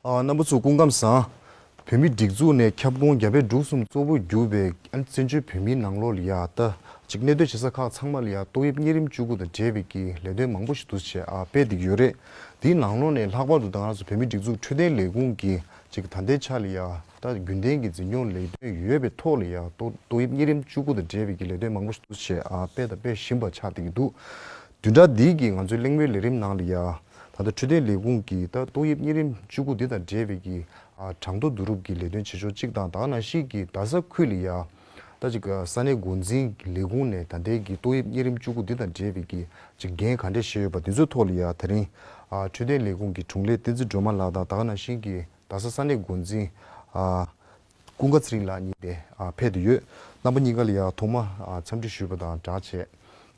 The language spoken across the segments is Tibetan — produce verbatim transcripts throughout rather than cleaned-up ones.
ཨ། རྣམ་པ་ཚོ་སྐུ་ཁམས་བཟང་། བོད་མིའི་སྒྲིག་འཛུགས་ནས་ཁྱབ་ཁོངས་རྒྱ་བལ་འབྲུག་གསུམ་གཙོ་བོར་གྱུར་པའི་ཨ་ནི་བཙན་བྱོལ་བོད་མིའི་ནང་ལོགས་ལ་ཡ་ད་ཅིག་གནས་སྡོད་བྱེད་ས་ཁག་ཚང་མ་ལ་ཡ་ཏོག་དབྱིབས་གཉན་རིམས་བཅུ་དགུ་དང་འབྲེལ་བའི་གི་ལས་དོན་མང་པོ་ཞིག་འདུག་སེ་བྱས་ཨ་སྤེལ་བསྡད་ཀྱི་ཡོད་རེད། དེའི་ནང་ལོགས་ནས་ལྷག་པར་དུ་ད་ང་ཚོ་བོད་མིའི་སྒྲིག་འཛུགས་འཕྲོད་བསྟེན་ལས་ཁུངས་ཀྱི་ཅིག་ད་ལྟའི་ཆ་ལ་ཡ་ད་རྒྱུན་ལྡན་གྱི་འཛིན་སྐྱོང་ལས་དོན་ཡོད་པའི་ཐོག་ལ་ཡ་ཏོག་ཏོག་དབྱིབས་གཉན་རིམས་བཅུ་དགུ་དང་འབྲེལ་བའི་གི་ལས་དོན་མང་པོ་ཞིག་འདུག་སེ་བྱས་ཨ་སྤེལ་དང་སྤེལ་བཞིན་པ་ཆགས་བསྡད་ཀྱི་འདུག་བདུན་ཕྲག་འདིའི་གི་ང་ཚོའི་གླེང་མོལ་ལས་རིམ་ནང་ལ་ཡ་ད་ལྟ་འཕྲོད་བསྟེན་ལས་ཁུངས་ཀྱིས་ད་ཏོག་དབྱིབས་གཉན་རིམས་བཅུ་དགུ་འདི་དང་འབྲེལ་བའི་གི་ཨ་གྲངས་ཐོ་བསྡུ་རུབ་ཀྱི་ལས་དོན་བྱེད་ཕྱོགས་གཅིག་དང་། ད་ག་ནང་བཞིན་གྱི་རྡ་ས་ཁུལ་ལ་ཡ་ད་ཅིག་ས་གནས་འགོ་འཛིན་ལས་ཁུངས་ནས་ད་ལྟའི་གི་ཏོག་དབྱིབས་གཉན་རིམས་བཅུ་དགུ་འདི་དང་འབྲེལ་བའི་གི་ཅིག་འགན་ག་འདྲས་བཞེས་ཡོད་པ་འདི་ཚོའི་ཐོག་ལ་ཡ་དེ་རིང་ཨ་འཕྲོད་བསྟེན་ལས་ཁུངས་ཀྱི་དྲུང་ལས་བསྟན་འཛིན་སྒྲོལ་མ་ལགས་དང་། ད་ག་ནང་བཞིན་གྱི་རྡ་ས་ས་གནས་འགོ་འཛིན་ཨ་ཀུན་དགའ་ཚེ་རིང་ལགས་གཉིས་དེ་ཨ་ཕེབས་ཏེ་ཡོད། རྣམ་པ་གཉིས་ཀ་ལ་ཡ་ཐོག་མ་ཨ་འཚམས་འདྲི་ཞུས་པ་དང་སྦྲགས་བྱས།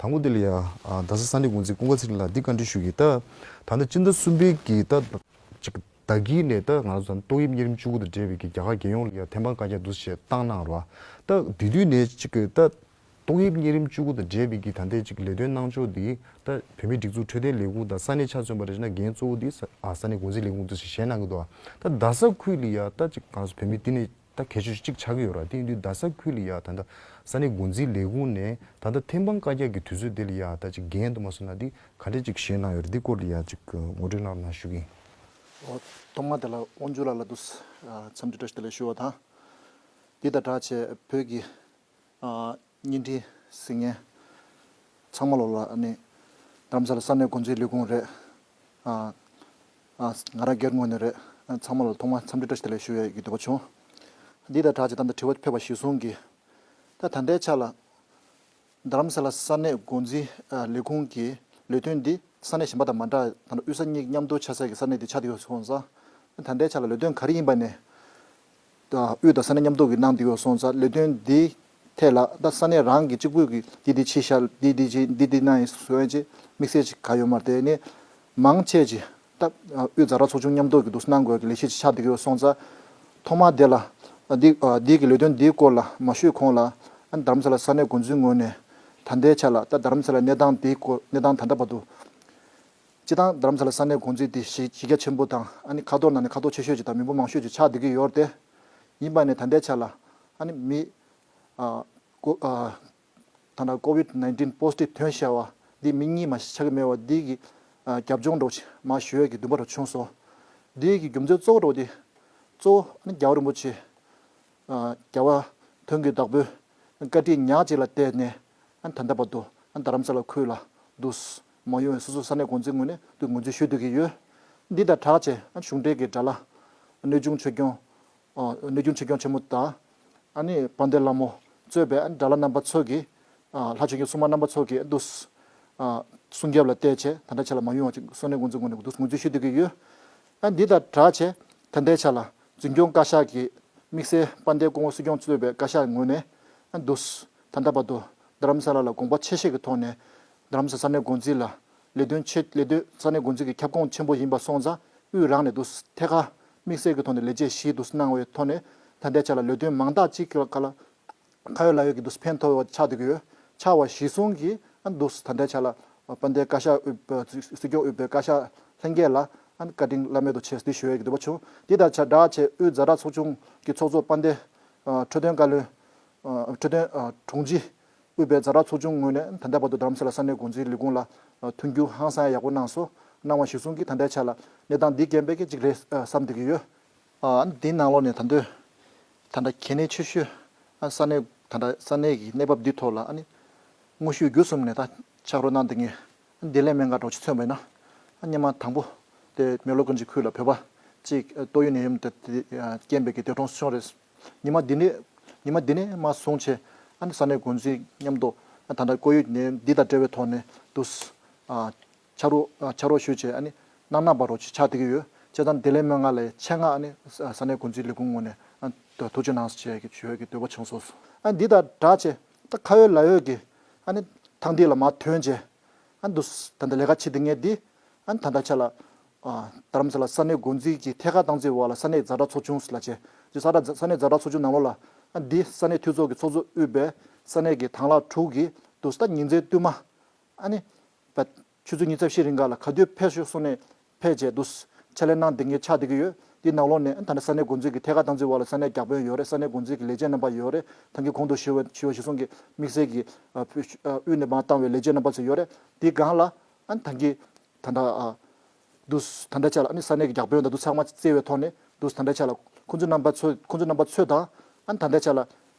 དང་པོ་དེ་ལ་ཡ་ཨ་རྡ་ས་ས་གནས་འགོ་འཛིན་ཀུན་དགའ་ཚེ་རིང་ལགས་འདི་བཀའ་འདྲི་ཞུ་གི། ད་ད་ལྟ་སྤྱི་ཟླ་གསུམ་པའི་གི་ད་ཅིག་ཟླ་དཀྱིལ་ནས་ད་ང་ཚོ་ཏོག་དབྱིབས་གཉན་རིམས་བཅུ་དགུ་དང་འབྲེལ་བའི་གི་རྒྱ་གར་རྒྱལ་ཡོངས་ལ་ཡ་ཐེམ་སྤང་བཀའ་རྒྱ་འདུག་སེ་བཏང་གནང་རོགས། ད་དེ་དུས་ནས་ཅིག་གི་ད་ཏོག་དབྱིབས་གཉན་རིམས་བཅུ་དགུ་དང་འབྲེལ་བའི་གི་ད་ལྟའི་ཅིག་ལས་དོན་གནང་ཕྱོགས་འདི་ད་བོད་མིའི་སྒྲིག་འཛུགས་འཕྲོད་བསྟེན་ལས་ཁུངས་དང་ས་གནས་ཆ་མཚོན་པ་རེད་ན་འགན་གཙོ་བོ་འདི་ས་ཨ་ས་གནས་འགོ་འཛིན་ལས་ཁུངས་འདུག་སེ་བཞེས་གནང་གི་འདུག་ད་རྡ་ས་ཁུལ་ལ་ཡ་ད་ཅིག་ང་ཚོ་བོད་མི་འདི་ནས་ད་གལ་ཆེ་ཤོས་གཅིག་ཆགས་ཀྱི་ཡོད་ར། དེ་ཡིན་དུས་རྡ་ས་ཁུལ་ལ་ཡ་ད་ལྟ་ས་གནས་འགོ་འཛིན་ལས་ཁུངས་ནས་ད་ལྟ་ཐེམ་སྤང་བཀའ་རྒྱ་གི་དུས་ཚོད་འདི་ལ་ཡ་ད་ཅིག་འགན་དུ་མ་སོང་ན་འདི་ག་འདྲས་ཅིག་བཞེས་གནང་ཡོད་རེད། འདི་སྐོར་ལ་ཡ་ཅིག་ངོ་སྤྲོད་གནང་རོགས་གནང་ཞུ་གི་ཡིན། འོ། ཐོག་མ་དེ་ལ་དབང་ཕྱུག་ལགས་ལ་འདུག་སེ་ཨ་འཚམས་འདྲི་བཀྲ་ཤིས་བདེ་ལེགས་ཞུ་བ་དང་། འདི་དང་སྦྲགས་བྱས་བོད་ཀྱི་ཨ་བརྙན་འཕྲིན་གཟིགས་མཁན་ཚང་མ་ལོ་ལ་ཨ་ནི་རྡ་རམ་ས་ལ་ས་གནས་འགོ་འཛིན་ལས་ཁུངས་རེད། ཨ་ཨ་ང་རང་སྒེར་ངོས་ནས་རེད། ཨ་ཚང་མ་ལ་ཐོག་མར་འཚམས་འདྲི་བཀྲ་ཤིས་བདེ་ལེགས་ཞུ་ཡས་ཀྱི་འདོད་པ་བྱུང་། འདི་དང་སྦྲགས་བྱས་ད་ལྟ་དྲི་བ་ཕེབས་པ་གཞིར་བཟུང་གིས། ད་ད་ལྟའི་ཆ་ལ་རྡ་རམ་ས་ལ་ས་གནས་འགོ་འཛིན་ཨ་ལས་ཁུངས་ཀྱི་ལས་དོན་འདི་ས་གནས་གཞན་པ་དང་མ་འདྲ་བར་ད་ལྟ་དབུས་ས་གཉིས་མཉམ་དུ་ཆགས་སའི་གི་ས་གནས་འདི་ཆགས་བསྡད་ཡོད་སོང་ཙང་། ད་ལྟའི་ཆ་ལ་ལས་དོན་ག་རེ་ཡིན་པ་ནས་ད་དབུས་དང་ས་གནས་མཉམ་དུ་གི་གནང་བསྡད་ཡོད་སོང་ཙང་། ལས་དོན་འདི་ཐད་ལ་ད་ས་གནས་རང་གི་གཅིག་པུ་གི་འདི་འདི་ཕྱི་བཤལ་འདི་འདི་ཅི་འདི་འདི་གནང་ཡིན་བཟོ་ཡིན་ཅི་དམིགས་བསལ་ཅིག་ག་ཡོད་མ་རེད། དེ་ནི་མང་ཆེ་ཅིག་ད་དབུས་ཛ་དྲག་ཚོགས་ཆུང་མཉམ་དུ་གི་འདུག་གནང་དགོས་ཀྱི་ལས་གཞི་ཅིག་ཆགས་བསྡད་ཀྱི་ཡོད་སོང་ཙང་། ཐོག་མ་དེ་ལ་འདི་འདི་གི་ལས་དོན་འདིའི་སྐོར་ལ་མ་ཞུས་གོང་ལ་ཨ་ནི་རྡ་རམ་ས་ལ་ས་གནས་འགོ་འཛིན་ངོས་ནས་ད་ལྟའི་ཆ་ལ་ད་རྡ་རམ་ས་ལ་གནས་སྟངས་དེའི་སྐོར་གནས་སྟངས་ད་ལྟ་བར་དུ་སྤྱིར་བཏང་རྡ་རམ་ས་ལ་ས་གནས་འགོ་འཛིན་དེ་གཞི་གཞི་རྒྱ་ཆེན་པོ་དང་ཨ་ནི་ཁ་ཐོར་ནང་ནས་ཁ་ཐོར་ཆེ་ཤོས་ཅིག་དང་མི་འབོར་མང་ཤོས་ཅིག་ཆགས་བསྡད་ཀྱི་ཡོད་རེད་དེ། ཡིན་པ་ནས་ད་ལྟའི་ཆ་ལ་ཨ་ནི་མི་ཨ་ཀོ་ཨ་ད་ལྟ་ཀོ་ཝིད་ནའིན་ཊིན་པོ་སི་ཊིབ་ཐོན་བཞག་པ་འདི་མི་གཉིས་མ་ཞིག་ཆགས་ཀྱི་མེད་པ་འདི་གི་ཨ་རྒྱབ་ལྗོངས་འདྲ་བོ་ཅིག་མར་ཞུ་ཡས་ཀྱི་འདུན་པ་འདྲ་བྱུང་སོང་། འདི་གི་རྒྱུ་མཚན་གཙོ་བོ་འདྲ་བོ་འདི་གཙོ་བོ་ཨ་ནི་རྒྱལ་བ་རིན་པོ་ཆེ་ཨ་རྒྱལ་བ་དོན་གྱི་བདག་པོའི་བཀའ་དྲིན་ཉག་གཅིག་ལ་བརྟེན་ནས་ཨ་ནི་ད་ལྟ་བར་དུ་ཨ་ནི་རྡ་རམ་ས་ལ་ཁུལ་ལ་འདུག་མ་ཡོང་བའི་སོ་སོ་ས་གནས་འགོ་འཛིན་ངོས་ནས་འདུག་ངོས་འཛིན་ཞུ་སྡོད་ཀྱི་ཡོད། འདི་དང་སྦྲགས་བྱས་ཨ་ནི་གཞུང་འབྲེལ་གྱི་དགྲ་ལྷ་གནོད་སྐྱོང་ཆོས་སྐྱོང་ཨ་གནོད་སྐྱོང་ཆོས་སྐྱོང་ཆེན་མོ་དང་། ཨ་ནི་དཔལ་ལྡན་ལྷ་མོ་གཙོས་པའི་ཨ་ནི་དགྲ་ལྷ་རྣམ་པ་ཚོ་གིས་ཨ་ལྷ་ཆོས་ཀྱི་སྲུང་མ་རྣམ་པ་ཚོ་གིས་འདུག་ཨ་སྲུང་སྐྱོབ་ལ་བལྟས་བྱས་ད་ལྟ་ཆ་ལ་མ་ཡོང་བ་ཅིག་ས་གནས་འགོ་འཛིན་ངོས་ནས་འདུག་ངོས་འཛིན་ཞུ་སྡོད་ཀྱི་ཡོད། ཨ་འདི་དང་སྦྲགས་བྱས་ད་ལྟའི་ཆ་ལ་འཛིན་སྐྱོང་བཀའ་ཤག་གིས་དམིགས་བསལ་དཔལ་ལྡན་སྐུ་ངོ་སྲིད་སྐྱོང་གཙོས་པའི་བཀའ་ཤག་ངོས་ནས་ཨ་འདུག་ད་ལྟ་བར་དུ་རྡ་རམ་ས་ལ་ལ་དགོངས་པ་ཆེ་བཞེས་ཀྱི་ཐོག་ནས་རྡ་རམ་ས་ས་གནས་འགོ་འཛིན་ལ་ལས་དོན་ཆེ་ལས་དོན་ས་གནས་འགོ་འཛིན་གྱི་ཁྱབ་ཁོངས་ཆེན་པོ་ཡིན་པ་སོང་ཙང་དབུས་རང་ནས་འདུག་ཐད་ཀར་དམིགས་བསལ་གྱི་ཐོག་ནས་ལས་བྱེད་བཞི་འདུག་གནང་བའི་ཐོག་ནས་ད་ལྟའི་ཆ་ལ་ལས་དོན་མང་དག་ཅིག་གི་ཁ་ལ་ཁ་ཡོད་ལག་ཡོད་ཀྱི་འདུག་ཕན་ཐོགས་པ་ཆགས་བསྡད་ཀྱི་ཡོད། ཆགས་པ་གཞིར་བཟུང་གིས་ཨ་འདུག་ད་ལྟའི་ཆ་ལ་དཔལ་ལྡན་བཀའ་ཤག་དབུས་པ་སྲིད་སྐྱོང་དབུས་པའི་བཀའ་ཤག་ལྷན་རྒྱས་ལ་ཨ་བཀའ་དྲིན་བླ་མེད་དུ་ཆེ་འདི་ཞུ་ཡས་ཀྱི་འདོད་པ་བྱུང་། འདི་དང་ཆ་འདྲ་བྱས་དབུས་ཛ་དྲག་ཚོགས་ཆུང་གི་ཚོགས་གཙོ་དཔལ་ལྡན་ཨ་འཕྲོད་བསྟེན་བཀའ་བློན་ཨ་འཕྲོད་བསྟེན་ཨ་དྲུང་ཆེ་དབུས་པའི་ཛ་དྲག་ཚོགས་ཆུང་ངོས་ནས་ད་ལྟ་བར་དུ་རྡ་རམ་ས་ལ་ས་གནས་འགོ་འཛིན་ལས་ཁུངས་ལ་ཨ་མཐུན་འགྱུར་ཧང་སང་ཡག་པོ་གནང་སོང་། གནང་བ་གཞིར་བཟུང་གིས་ད་ལྟའི་ཆ་ལ་གནས་སྟངས་འདི་རྐྱེན་པས་ཀྱི་གཅིག་རེད་ཨ་བསམ་བསྡད་ཀྱི་ཡོད། ཨ་འདིའི་ནང་ལོགས་ནས་ད་འདོད་ད་ལྟ་གལ་གནད་ཆེ་ཤོས་ཨ་ས་གནས་ད་ལྟ་ས་གནས་ཀྱི་གནས་བབ་འདི་ཐོག་ལ་ཨ་ནི་དངོས་ཤུགས་བརྒྱུད་གསུམ་ནས་ད་ཕྱག་རོགས་གནང་བསྡད་མཁན་བདེ་ལེགས་སྨན་ཁང་འདྲ་བོ་ཅིག་མཚོན་པ་ཡིན་ན། ཨ་སྔོན་མ་དང་པོ་དེ་མེག་ལོར་ཀུན་གྱི་ཁུལ་ལ་བོད་པ་གཅིག་ཏོག་དབྱིབས་ནད་ཡམས་དེ་དེ་རྐྱེན་པས་ཀྱི་འདས་གྲོངས་སོང་རེད། ཉི་མ་འདི་ནས་ཉི་མ་འདི་ནས་མར་བཟུང་བྱས་ཨ་ནི་ས་གནས་འགོ་འཛིན་མཉམ་དུ་ཨ་ད་ལྟ་ཏོག་དབྱིབས་ནད་ཡམས་འདི་དང་འབྲེལ་བའི་ཐོག་ནས་དུ་ཨ་ཕྱག་རོགས་ཨ་ཕྱག་རོགས་ཞུས་བྱས་ཨ་ནི་གནང་གནང་བ་རོགས་ཅིག་ཆགས་བསྡད་ཀྱི་ཡོད། བྱས་ཙང་བདེ་ལེགས་སྨན་ཁང་ལ་ཆེད་མངགས་ཨ་ནི་ས་ས་གནས་འགོ་འཛིན་ལས་ཁུངས་ངོས་ནས་ཨ་ཐུགས་རྗེ་གནང་ཞེས་ཞུ་ཡས་ཀྱི་འདོད་པ་བྱུང་སོང་། ཨ་འདི་དང་སྦྲགས་བྱས་ད་ཁ་ཡོད་ལག་ཡོད་ཀྱི་ཨ་ནི་ཐང་འདི་ལ་མར་ཐོན་བྱས། ཨ་འདུག་ད་ལྟ་ལས་ཀ་བྱེད་བསྡད་མཁན་འདི་ཨ་ནི་ད་ལྟ་ཆ་ལ་ཨ་རྡ་རམ་ས་ལ་ས་གནས་འགོ་འཛིན་གྱི་ཐད་ཀར་སྟངས་འཛིན་འོག་ལ་ས་གནས་ཛ་དྲག་ཚོགས་ཆུང་ལ་བྱས། ས་གནས་ཛ་དྲག་ཚོགས་ཆུང་ནང་ལོགས་ལ་ཨ་འདི་ས་གནས་འཐུས་ཚོགས་ཀྱི་ཚོགས་གཙོ་དབུས་པའི་ས་གནས་ཀྱི་དང་བླངས་དྲུག་གིས་འདུག་ད་ཉིན་མཚན་བསྟུད་མར་ཨ་ནི་ཆུ་ཚོད་ཉི་ཤུ་རྩ་བཞི་རིང་ག་ལ་ག་དུས་ཕེབས་ཤོག་གསུངས་ནས་ཕེབས་བྱས་འདུག་ཕྱག་ལས་གནང་བསྡད་མཁན་ཆགས་བསྡད་ཀྱི་ཡོད། དེའི་ནང་ལོགས་ནས་ད་ནི་ས་གནས་འགོ་འཛིན་གྱི་ཐད་ཀར་སྟངས་འཛིན་འོག་ལ་ས་གནས་བརྒྱ་དཔོན་ཡོད་རེད། ས་གནས་འགོ་འཛིན་གྱི་ལས་བྱེད་རྣམ་པ་ཡོད་རེད། ད་གིན་གོང་དུ་ཞུས་པ་ཞུས་པ་གཞིར་བཟུང་གི་དམིགས་བསལ་གྱི་ཨ་དབུས་ནས་མར་བཏང་བའི་ལས་བྱེད་རྣམ་པ་ཚོ་ཡོད་རེད། དེའི་སྒང་ལ་ཨ་ད་གིན་ད་ལྟ་ཨ་དུས་ད་ལྟའི་ཆ་ལ་ཨ་ནི་ས་གནས་ཀྱི་བརྒྱ་དཔོན་དང་དུ་ཚང་མ་བརྩིས་པའི་ཐོག་ནས་དུས་ད་ལྟའི་ཆ་ལ་ཁོང་ཚོ་རྣམ་པ་ཚོ་ཁོང་ཚོ་རྣམ་པ་ཚོ་དང་ཨ་ནི་ད་ལྟའི་ཆ་ལ་ཨ་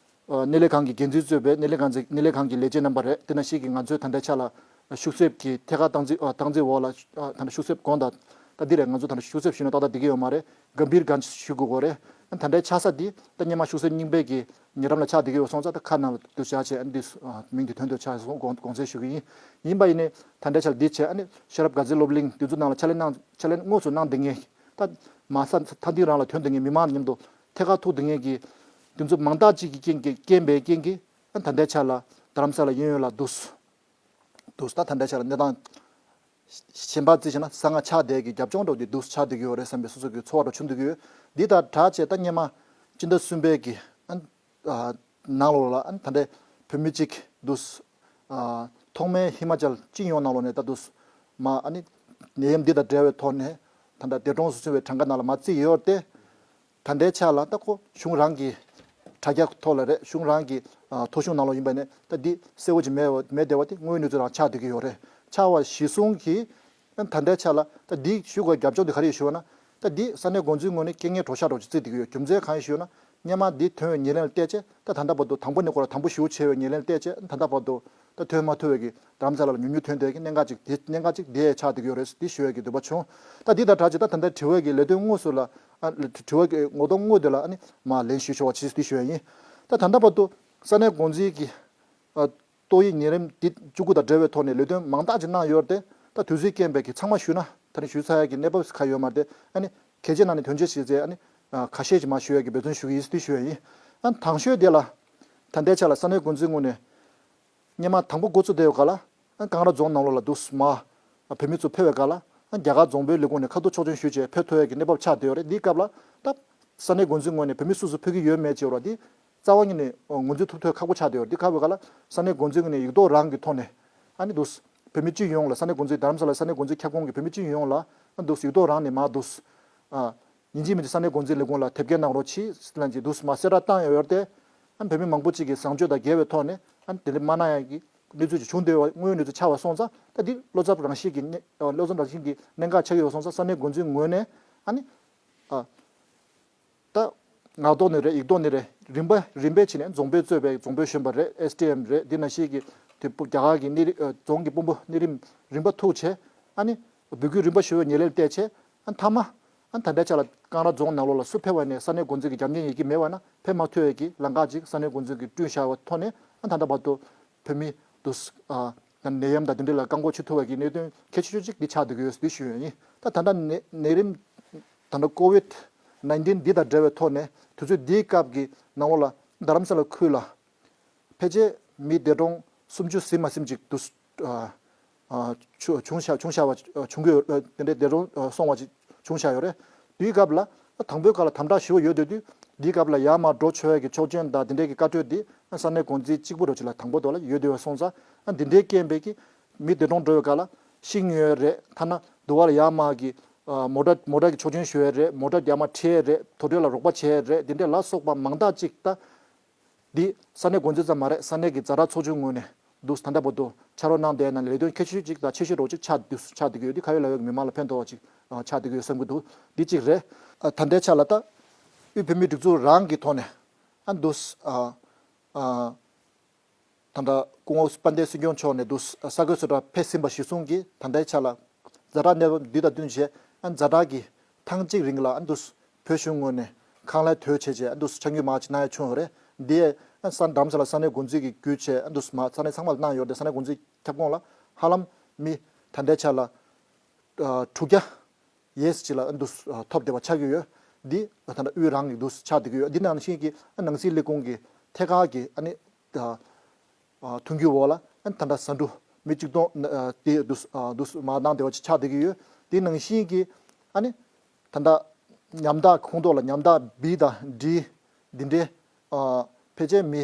སྣེ་ལེན་ཁང་གི་འགན་འཛིན་གཙོས་པའི་སྣེ་ལེན་ཁང་ཚོའི་སྣེ་ལེན་ཁང་གི་ལས་བྱེད་རྣམ་པ་རེད། དེ་ནང་བཞིན་གྱི་ང་ཚོའི་ད་ལྟའི་ཆ་ལ་ཤུགས་གསེབ་ཀྱི་ཐད་ཀར་སྟངས་འཛིན་ཨ་སྟངས་འཛིན་འོག་ལ་ཨ་ད་ལྟ་ཤུགས་གསེབ་དགོངས་དག་ད་འདི་རེད། ང་ཚོ་ད་ལྟ་ཤུགས་གསེབ་ཞུས་ན་ཏག་ཏག་འགྲིག་གི་ཡོད་མ་རེད། གམ་བྷིར་གྷན་ཞུ་དགོས་གོ་རེད། ཨ་ད་ལྟའི་ཆགས་ས་འདི་ད་སྔོན་མ་ཤུགས་གསེབ་རྙིང་པའི་གི་ཉེ་འགྲམ་ལ་ཆགས་བསྡད་ཀྱི་ཡོད་སོང་ཙང་ད་ཁ་ནང་ལ་འདུ་བྱ་བྱས་ཨ་འདི་ཨ་མིང་འདི་དོན་དུ་ཆགས་སོང་དགོངས་དགོངས་སེལ་ཞུ་གི་ཡིན། ཡིན་པ་ཡིན་ནའི་ད་ལྟའི་ཆ་ལ་འདི་བྱས་ཨ་ནི་ཤེས་རབ་དགའ་ཚལ་སློབ་གླིང་འདི་ཚོ་ནང་ལ་ཕྱག་ལས་གནང་ཕྱག་ལས་དངོས་སུ་གནང་བསྡད་མཁན་ད་མ་ས་མཐའ་འདི་རང་ལ་ཐོན་བསྡད་མཁན་མི་མང་མཉམ་དུ་ཐད་ཀར་ཐུག་བསྡད་མཁན་གྱི་འདི་ཚོ་མང་དག་ཅིག་གི་རྐྱེན་གྱིས་རྐྱེན་པའི་རྐྱེན་གྱིས་ཨ་ད་ལྟའི་ཆ་ལ་རྡ་རམ་ས་ལ་གཡས་གཡོན་ལ་འདུག་སེ་འདུག་སེ་ད་ད་ལྟའི་ཆ་ལ་གནས་སྟངས་གཞན་པ་རྩིས་བྱས་ན་གསང་སྔགས་ཆགས་བསྡད་ཀྱི་རྒྱབ་ལྗོངས་འདྲ་བོ་འདི་འདུག་སེ་ཆགས་བསྡད་ཀྱི་ཡོད་རེད་བསམ་པའི་སོ་སོ་གི་ཚོར་བ་འདྲ་བྱུང་བསྡད་ཀྱི་ཡོད། འདི་དང་སྦྲགས་བྱས་ད་སྔོན་མ་སྤྱི་ཟླ་གསུམ་པའི་གི་ཨ་ཨ་ནང་ལོགས་ལ་ཨ་ད་ལྟའི་བོད་མི་གཅིག་འདུག་སེ་ཨ་ཐོག་མའི་ཧི་མ་ཅལ་སྤྱི་ཡོངས་ནང་ལོགས་ནས་ད་འདུག་སེ་མ་ཨ་ནི་ནད་ཡམས་འདི་དང་འབྲེལ་བའི་ཐོག་ནས་ད་ལྟ་འདས་གྲོངས་སུ་སོང་བའི་གྲངས་ཀ་ནང་ལ་མ་བརྩིས་ཡོད་དེ། ད་ལྟའི་ཆ་ལ་ད་ཁོ་གཞུང་རང་གི་དྲ་རྒྱ་ཐོག་ལ་རེད། གཞུང་རང་གི་ཨ་ཐོ་གཞུང་ནང་ལོགས་ཡིན་པ་ནས་ད་འདི་གསལ་བོ་ཅིག་མེད་པ་མེད་བསྡད་པ་དེ་དངོས་ཡོད་གནས་ཚུལ་རང་ཆགས་བསྡད་ཀྱི་ཡོད་རེད། ཆགས་པ་གཞིར་བཟུང་གིས་ད་ལྟའི་ཆ་ལ་ད་འདི་ཞུ་དགོས་རྒྱབ་ལྗོངས་དེ་ག་རེ་ཡིན་ཞུ་བ་ན། ད་འདི་ས་གནས་འགོ་འཛིན་ངོས་ནས་རྐྱེན་ངན་གྲོགས་ཤག་འདྲ་བོ་ཅིག་བརྩིས་བསྡད་ཀྱི་ཡོད། རྒྱུ་མཚན་གང་ཡིན་ཞུ་ན་སྔོན་མ་འདི་ཐོན་པའི་ཉེར་ལེན་ལ་བལྟས་བྱས་ད་ད་ལྟ་བར་དུ་དང་པོ་ནས་ཁོ་རང་དང་པོ་ཞུ་བྱས་པའི་ཉེར་ལེན་ལ་བལྟས་བྱས་ད་ལྟ་བར་དུ་ད་ཐོན་མ་ཐུབ་པའི་གི་རྡ་རམ་ས་ལ་ལ་ཉུང་ཉུང་ཐོན་བསྡད་ཀྱི་གནད་འགག་ཅིག་དེ་གནད་འགག་ཅིག་དེ་ཆགས་བསྡད་ཀྱི་ཡོད་རེད་འདི་ཞུ་ཡས་ཀྱི་འདོད་པ་བྱུང་། ད་འདི་དང་སྦྲགས་ཅིག་ད་ད་ལྟ་དྲི་བ་གི་ལས་དོན་དངོས་སུ་ལ་ཨ་དྲི་བ་གི་ངོ་གདོང་དངོས་དེ་ལ་ཨ་ནི་མ་ལན་ཞུ་ཆོག་པ་ཅིག་འདི་ཞུ་ཡས་ཡིན། ད་ད་ལྟ་བར་དུ་ས་གནས་འགོ་འཛིན་གྱི་ཨ་ཏོག་དབྱིབས་ནད་རིམས་འདི་བཅུ་དགུ་དང་འབྲེལ་བའི་ཐོག་ནས་ལས་དོན་མང་དག་ཅིག་གནང་ཡོད་རེད་དེ། ད་དུས་ཚོད་རྐྱེན་པས་ཀྱི་ཚང་མ་ཞུས་ན་ད་ནི་ཞུས་ཚར་ཡག་གི་གནས་བབ་ག་ཡོད་མ་རེད་དེ། ཨ་ནི་གལ་ཆེ་ན་ནི་དོན་ཆེ་ཞིག་ཚེ་ཨ་ནི་ཨ་ཁ་ཤས་ཅིག་མ་ཞུ་ཡག་གི་འབད་བརྩོན་ཞུ་གི་ཡིན་ཟེར་དེ་ཞུ་ཡག་ཡིན། ཨ་ནི་དང་ཤོས་དེ་ལ་ད་ལྟའི་ཆ་ལ་ས་གནས་འགོ་འཛིན་ངོས་ནས་སྔོན་མ་དང་པོ་འགོ་བཙུགས་བསྡད་ཡོད་ག་ལ་ཨ་ཀང་ར་རྫོང་ནང་ལོགས་ལ་འདུག་སེ་མ་བོད་མི་ཚོ་ཕེབས་པའི་སྐབས་ལ་ཨ་རྒྱ་གར་རྫོང་དཔོན་ལས་ཁུངས་ནས་ཁ་ཐུག་ཆོག་མཆན་ཞུས་བྱས་ཕེབས་ཐུབ་ཡག་གི་གནས་བབ་ཆགས་བསྡད་ཡོད་རེད། འདིའི་སྐབས་ལ་ད་ས་གནས་འགོ་འཛིན་ངོས་ནས་བོད་མི་སུ་སུ་ཕེབས་ཀྱི་ཡོད་མེད་ཅེས་པ་འདི་རྩ་བ་ཉིད་ནས་ངོས་འཛིན་ཐུབ་ཐུབ་ཁག་པོ་ཆགས་བསྡད་ཡོད་རེད། འདི་ག་བའི་སྐབས་ལ་ས་གནས་འགོ་འཛིན་ངོས་ནས་ཡིག་ཐོག་རང་གི་ཐོག་ནས་ཨ་ནི་འདུག་སེ་བོད་མི་སྤྱི་ཡོངས་ལ་ས་གནས་འགོ་འཛིན་རྡ་རམ་ས་ལ་ས་གནས་འགོ་འཛིན་ཁྱབ་ཁོངས་ཀྱི་བོད་མི་སྤྱི་ཡོངས་ལ་ཨ་འདུག་སེ་ཡིག་ཐོག་རང་ནས་མར་འདུག་སེ་ཨ་ཡིན་གཅིག་མིན་གཅིག་ས་གནས་འགོ་འཛིན་ལས་ཁུངས་ལ་དེབ་སྐྱེལ་གནང་རོགས་གྱིས་ལབ་ཅིག་འདུག་སེ་མར་གསལ་བསྒྲགས་བཏང་ཡོད་རེད་དེ། ཨ་བོད་མི་མང་པོ་ཅིག་གིས་བཟང་སྤྱོད་དང་འགལ་བའི་ཐོག་ནས་ཨ་དེ་འདྲ་མ་གནང་ཡག་གི་གནས་ཚུལ་ཅིག་བྱུང་བསྡད་པ་དངོས་ཡོད་གནས་ཚུལ་ཆགས་པ་སོང་ཙང་ད་འདི་བློ་འཚབ་རང་བཞིན་གྱི་གནས་བློ་འཚབ་རང་བཞིན་གྱི་གནད་འགག་ཆགས་ཀྱི་ཡོད་སོང་ཙང་ས་གནས་འགོ་འཛིན་ངོས་ནས་ཨ་ནི་ཨ་ད་ངག་ཐོག་ནས་རེད། ཡིག་ཐོག་ནས་རེད། རིམ་པ་རིམ་པས་བྱས་ནས་རྫོང་དཔོན་གཙོས་པའི་རྫོང་དཔོན་གཞོན་པ་རེད། ཨེས་ཌི་ཨེམ་རེད། འདི་ནང་བཞིན་གྱི་དེ་རྒྱ་གར་གྱི་གནས་རི་རྫོང་གི་དཔོན་པོ་གནས་རིམ་རིམ་པ་ཐུག་བྱས་ཨ་ནི་འབོད་སྐུལ་རིམ་པ་ཞུ་བའི་ཉེར་ལེན་བལྟས་བྱས་ཨ་མཐའ་མ་ཨ་ད་ལྟའི་ཆ་ལ་ཀང་ར་རྫོང་ནང་ལོགས་ལ་སུ་ཕེབས་པ་ནས་ས་གནས་འགོ་འཛིན་གྱི་རྒྱབ་གཉེར་ཡོད་ཀྱི་མེད་པ་ན་ཕེབས་མ་ཐུབ་པའི་གི་ལམ་ཁ་ཅིག་ས་གནས་འགོ་འཛིན་གྱིས་བསྐྲུན་བཞག་པའི་ཐོག་ནས་ཨ་ད་ལྟ་བར་དུ་བོད་མི་འདུག་ཨ་ནད་ཡམས་དང་དེ་འདྲ་ལ་བཀག་འགོག་བྱེད་ཐུབ་པའི་གི་གནད་དོན་གལ་ཆེ་ཤོས་ཅིག་འདི་ཆགས་བསྡད་ཀྱི་ཡོད་ཟེར་འདི་ཞུ་ཡོད་ཡིན། ད་ད་ལྟ་ནད་ནད་རིམས་ད་ལྟ་ཀོ་ཝིད་ནའིན་ཊིན་འདི་དང་འབྲེལ་བའི་ཐོག་ནས་དུས་ཚོད་འདིའི་སྐབས་ཀྱི་ནང་ལོགས་ལ་རྡ་རམ་ས་ལ་ཁུལ་ལ་ཕལ་ཆེར་མི་འདས་གྲོངས་སུམ་ཅུ་ཟིན་མ་ཟིན་ཅིག་འདུག་ཨ་ཨ་བྱུང་བྱུང་བཞག་བྱུང་བཞག་པ་བྱུང་གི་ཡོད། དེ་འདྲའི་འདས་གྲོངས་སོང་བ་ཅིག་བྱུང་བཞག་ཡོད་རེད། དེའི་སྐབས་ལ་དང་པོའི་སྐབས་ལ་དམ་དྲག་ཞུ་བ་ཡོད་དུས་དུས་འདིའི་སྐབས་ལ་ཡར་མར་འགྲོ་ཆོག་ཡ་གི་ཆོག་མཆན་དང་དེ་འདྲའི་གི་བཀའ་འཁྲོལ་འདི་ས་གནས་འགོ་འཛིན་གཅིག་པུ་རུ་ཅིག་ལ་དང་པོ་དོ་ལ་ཡོད་དུས་སོང་ཙང་འདི་འདྲའི་རྐྱེན་པས་ཀྱི་མི་འདས་གྲོངས་འགྲོ་བའི་སྐབས་ལ་ཤི་ཡོད་རེད། ཐ་ན་འདུ་བ་ལ་ཡར་མར་གི་མོ་ཊ་མོ་ཊ་གི་ཆོག་མཆན་ཞུ་ཡ་རེད། མོ་ཊ་ཡར་མར་ཁྲིད་ཡ་རེད། དོག་དྲེད་ལ་རོགས་པ་བྱེད་ཡ་རེད། འདི་འདྲ་ལ་སོགས་པ་མང་དག་ཅིག་ད། འདི་ས་གནས་འགོ་འཛིན་ཙམ་མ་རེད། ས་གནས་ཀྱི་ཛ་དྲག་ཚོགས་ཆུང་ངོས་ནས་འདུག་ད་ལྟ་བར་དུ་ཕྱག་རོགས་གནང་བསྡད་ཡ་ནང་ལས་དོན་གལ་ཆེ་ཤོས་ཅིག་དང་ཆེ་ཤོས་རོགས་ཅིག་ཆགས་འདུག་ཆགས་བསྡད་ཀྱི་ཡོད། འདི་ག་ཡོད་ལ་ཡོད་མི་མང་ལ་ཕན་ཐོགས་པ་ཅིག་ཆགས་བསྡད་ཀྱི་ཡོད་བསམ་གྱི་འདུག་འདི་གཅིག་རེད། ད་ལྟའི་ཆ་ལ་ད་དབུས་བོད་མིའི་སྒྲིག་འཛུགས་རང་གི་ཐོག་ནས་ཨ་འདུག་ད་ལྟ་སྐུ་ངོ་དཔལ་ལྡན་སྲིད་སྐྱོང་མཆོག་ནས་འདུག་ས་གོས་སུ་འདྲ་ཕེབས་ཟིན་པ་གཞིར་བཟུང་གིས་ད་ལྟའི་ཆ་ལ་ཛ་དྲག་གནས་བབ་འདི་དང་བསྟུན་བྱས་ཨ་ཛ་དྲག་གི་ཐེངས་གཅིག་རིང་ལ་ཨ་འདུག་བོད་གཞུང་ངོས་ནས་ཁང་གླ་དོད་བྱས་བྱས་ཨ་འདུག་ཆ་རྒྱུས་མང་ཅིག་གནང་ཡ་བྱུང་ཡོད་རེད། འདི་ཡས་ཨ་ས་རྡ་རམ་ས་ལ་ས་གནས་འགོ་འཛིན་གྱིས་བརྒྱུད་བྱས་ཨ་འདུག་མ་ས་གནས་ཚང་མ་ལ་གནང་ཡོད་རེད། ས་གནས་འགོ་འཛིན་ཁྱབ་ཁོངས་ལ་ཧ་ལམ་མི་ད་ལྟའི་ཆ་ལ་དྲུག་བརྒྱ་ཡས་ཅིག་ལ་ཨ་འདུག་ཐོབ་བསྡད་པ་ཆགས་ཀྱི་ཡོད། འདི་ད་ལྟ་དབུས་རང་གི་འདུག་ཆགས་བསྡད་ཀྱི་ཡོད། འདི་ནང་བཞིན་གྱི་ཨ་ནང་སྲིད་ལས་ཁུངས་ཀྱི་ཐད་ཀར་གྱི་ཨ་ནི་ཨ་ཨ་ཐུགས་འགན་འོག་ལ་ཨ་ད་ལྟ་ཟ་འབྲུ་མི་གཅིག་སྟོང་ཨ་དེ་འདུག་ཨ་འདུག་མ་གནང་བདེ་བ་ཅིག་ཆགས་བསྡད་ཀྱི་ཡོད། དེ་ནང་བཞིན་གྱི་ཨ་ནི་ད་ལྟ་ཉམ་ཐག་ཁོངས་གཏོགས་ལ་ཉམ་ཐག་བི་དང་ཌི་འདི་འདྲའི་ཨ་ཕལ་ཆེར་མི་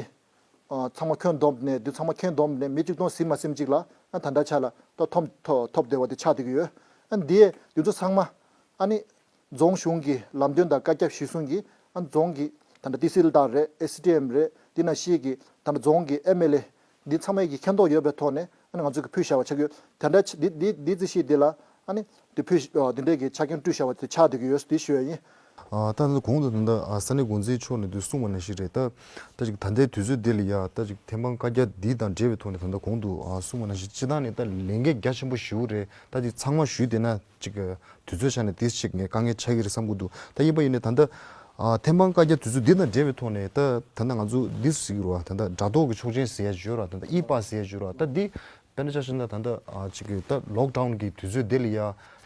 ཨ་ཚང་མ་ཁྱོན་བསྡོམས་ནས་འདི་ཚང་མ་ཁྱོན་བསྡོམས་ནས་མི་གཅིག་སྟོང་ཟིན་མ་ཟིན་ཅིག་ལ་ཨ་ད་ལྟ་ཆ་ལ་ད་ཐོབ་ཐོབ་ཐོབ་བདེ་བ་དེ་ཆགས་བསྡད་ཀྱི་ཡོད། ཨ་འདི་འདི་ཚོ་ཚང་མ་ཨ་ནི། རྫོང་གཞུང་གི་ལམ་སྟོན་དང་བཀའ་ཁྱབ་གཞིར་བཟུང་གིས་ཨ་རྫོང་གི་ད་ལྟ་ཏི་སི་ཨེལ་དང་རེད། ཨེ་སི་ཌི་ཨེམ་རེད། འདི་ནང་བཞིན་གྱི་ད་ལྟ་རྫོང་གི་ཨེམ་ཨེལ་ཨེ་འདི་ཚང་མས་ཀྱི་མཁྱེན་རྟོགས་ཡོད་པའི་ཐོག་ནས་ཨ་ནི་ང་ཚོ་གི་ཕུལ་བཞག་པ་ཆགས་ཡོད། དེ་འདྲ་ཆ་འདི་འདི་འདི་རྩིས་གཞི་འདི་ལ་ཨ་ནི་འདི་ཕུལ་ཨ་འདི་འདྲའི་གི་ཆ་རྐྱེན་བསྐྲུན་བཞག་པ་དེ་ཆགས་བསྡད་ཀྱི་ཡོད་འདི་ཞུ་ཡ་ཡིན། ཨ་ད་ལྟ་གོང་དུ་ད་ལྟ་ཨ་ས་གནས་འགོ་འཛིན་མཆོག་ནས་འདི་གསུངས་པ་ནང་བཞིན་རེད། ད་ད་ཅིག་ད་ལྟའི་དུས་ཚོད་འདི་ལ་ཡ་ད་ཅིག་ཐེམ་སྤང་བཀའ་རྒྱ་འདི་དང་འབྲེལ་བའི་ཐོག་ནས་ད་ལྟ་གོང་དུ་ཨ་གསུངས་པ་ནང་བཞིན་སྤྱིར་བཏང་ནས་ད་ལས་འགན་རྒྱ་ཆེན་པོ་ཞེ་པོ་རེད། ད་ཅིག་ཚང་མ་ཞུས་བསྡད་ན་ཅིག་དུས་ཚོད་ཆ་ནས་དེ་ཞིག་ངས་དཀའ་ངལ་ཆགས་ཀྱི་རེད་བསམ་གྱི་འདུག་ད་ཡིན་པ་ཡིན་ནའི་ད་ལྟ་ཨ་ཐེམ་སྤང་བཀའ་རྒྱ་དུས་ཚོད་འདི་དང་འབྲེལ་བའི་ཐོག་ནས་ད་ད་ལྟ་ང་ཚོ་འདི་ཟེར་གྱི་རེད་བ། ད་ལྟ་དྲ་ཐོག་གི་ཆོག་མཆན་ཟེར་ཡ་ཅིག་ཡོད་ར། ད་ལྟ་ཨི་པཱ་སི་ཟེར་ཡ་ཅིག་ཡོད་ར། ད་འདི་དཔེར་ན་ཆ་བཞག་ན་ད་ལྟ་ཨ་ཅིག་གི་ད་ལོག་ཌའུན་གྱི་དུས་ཚོད་འདི་ལ་ཡ་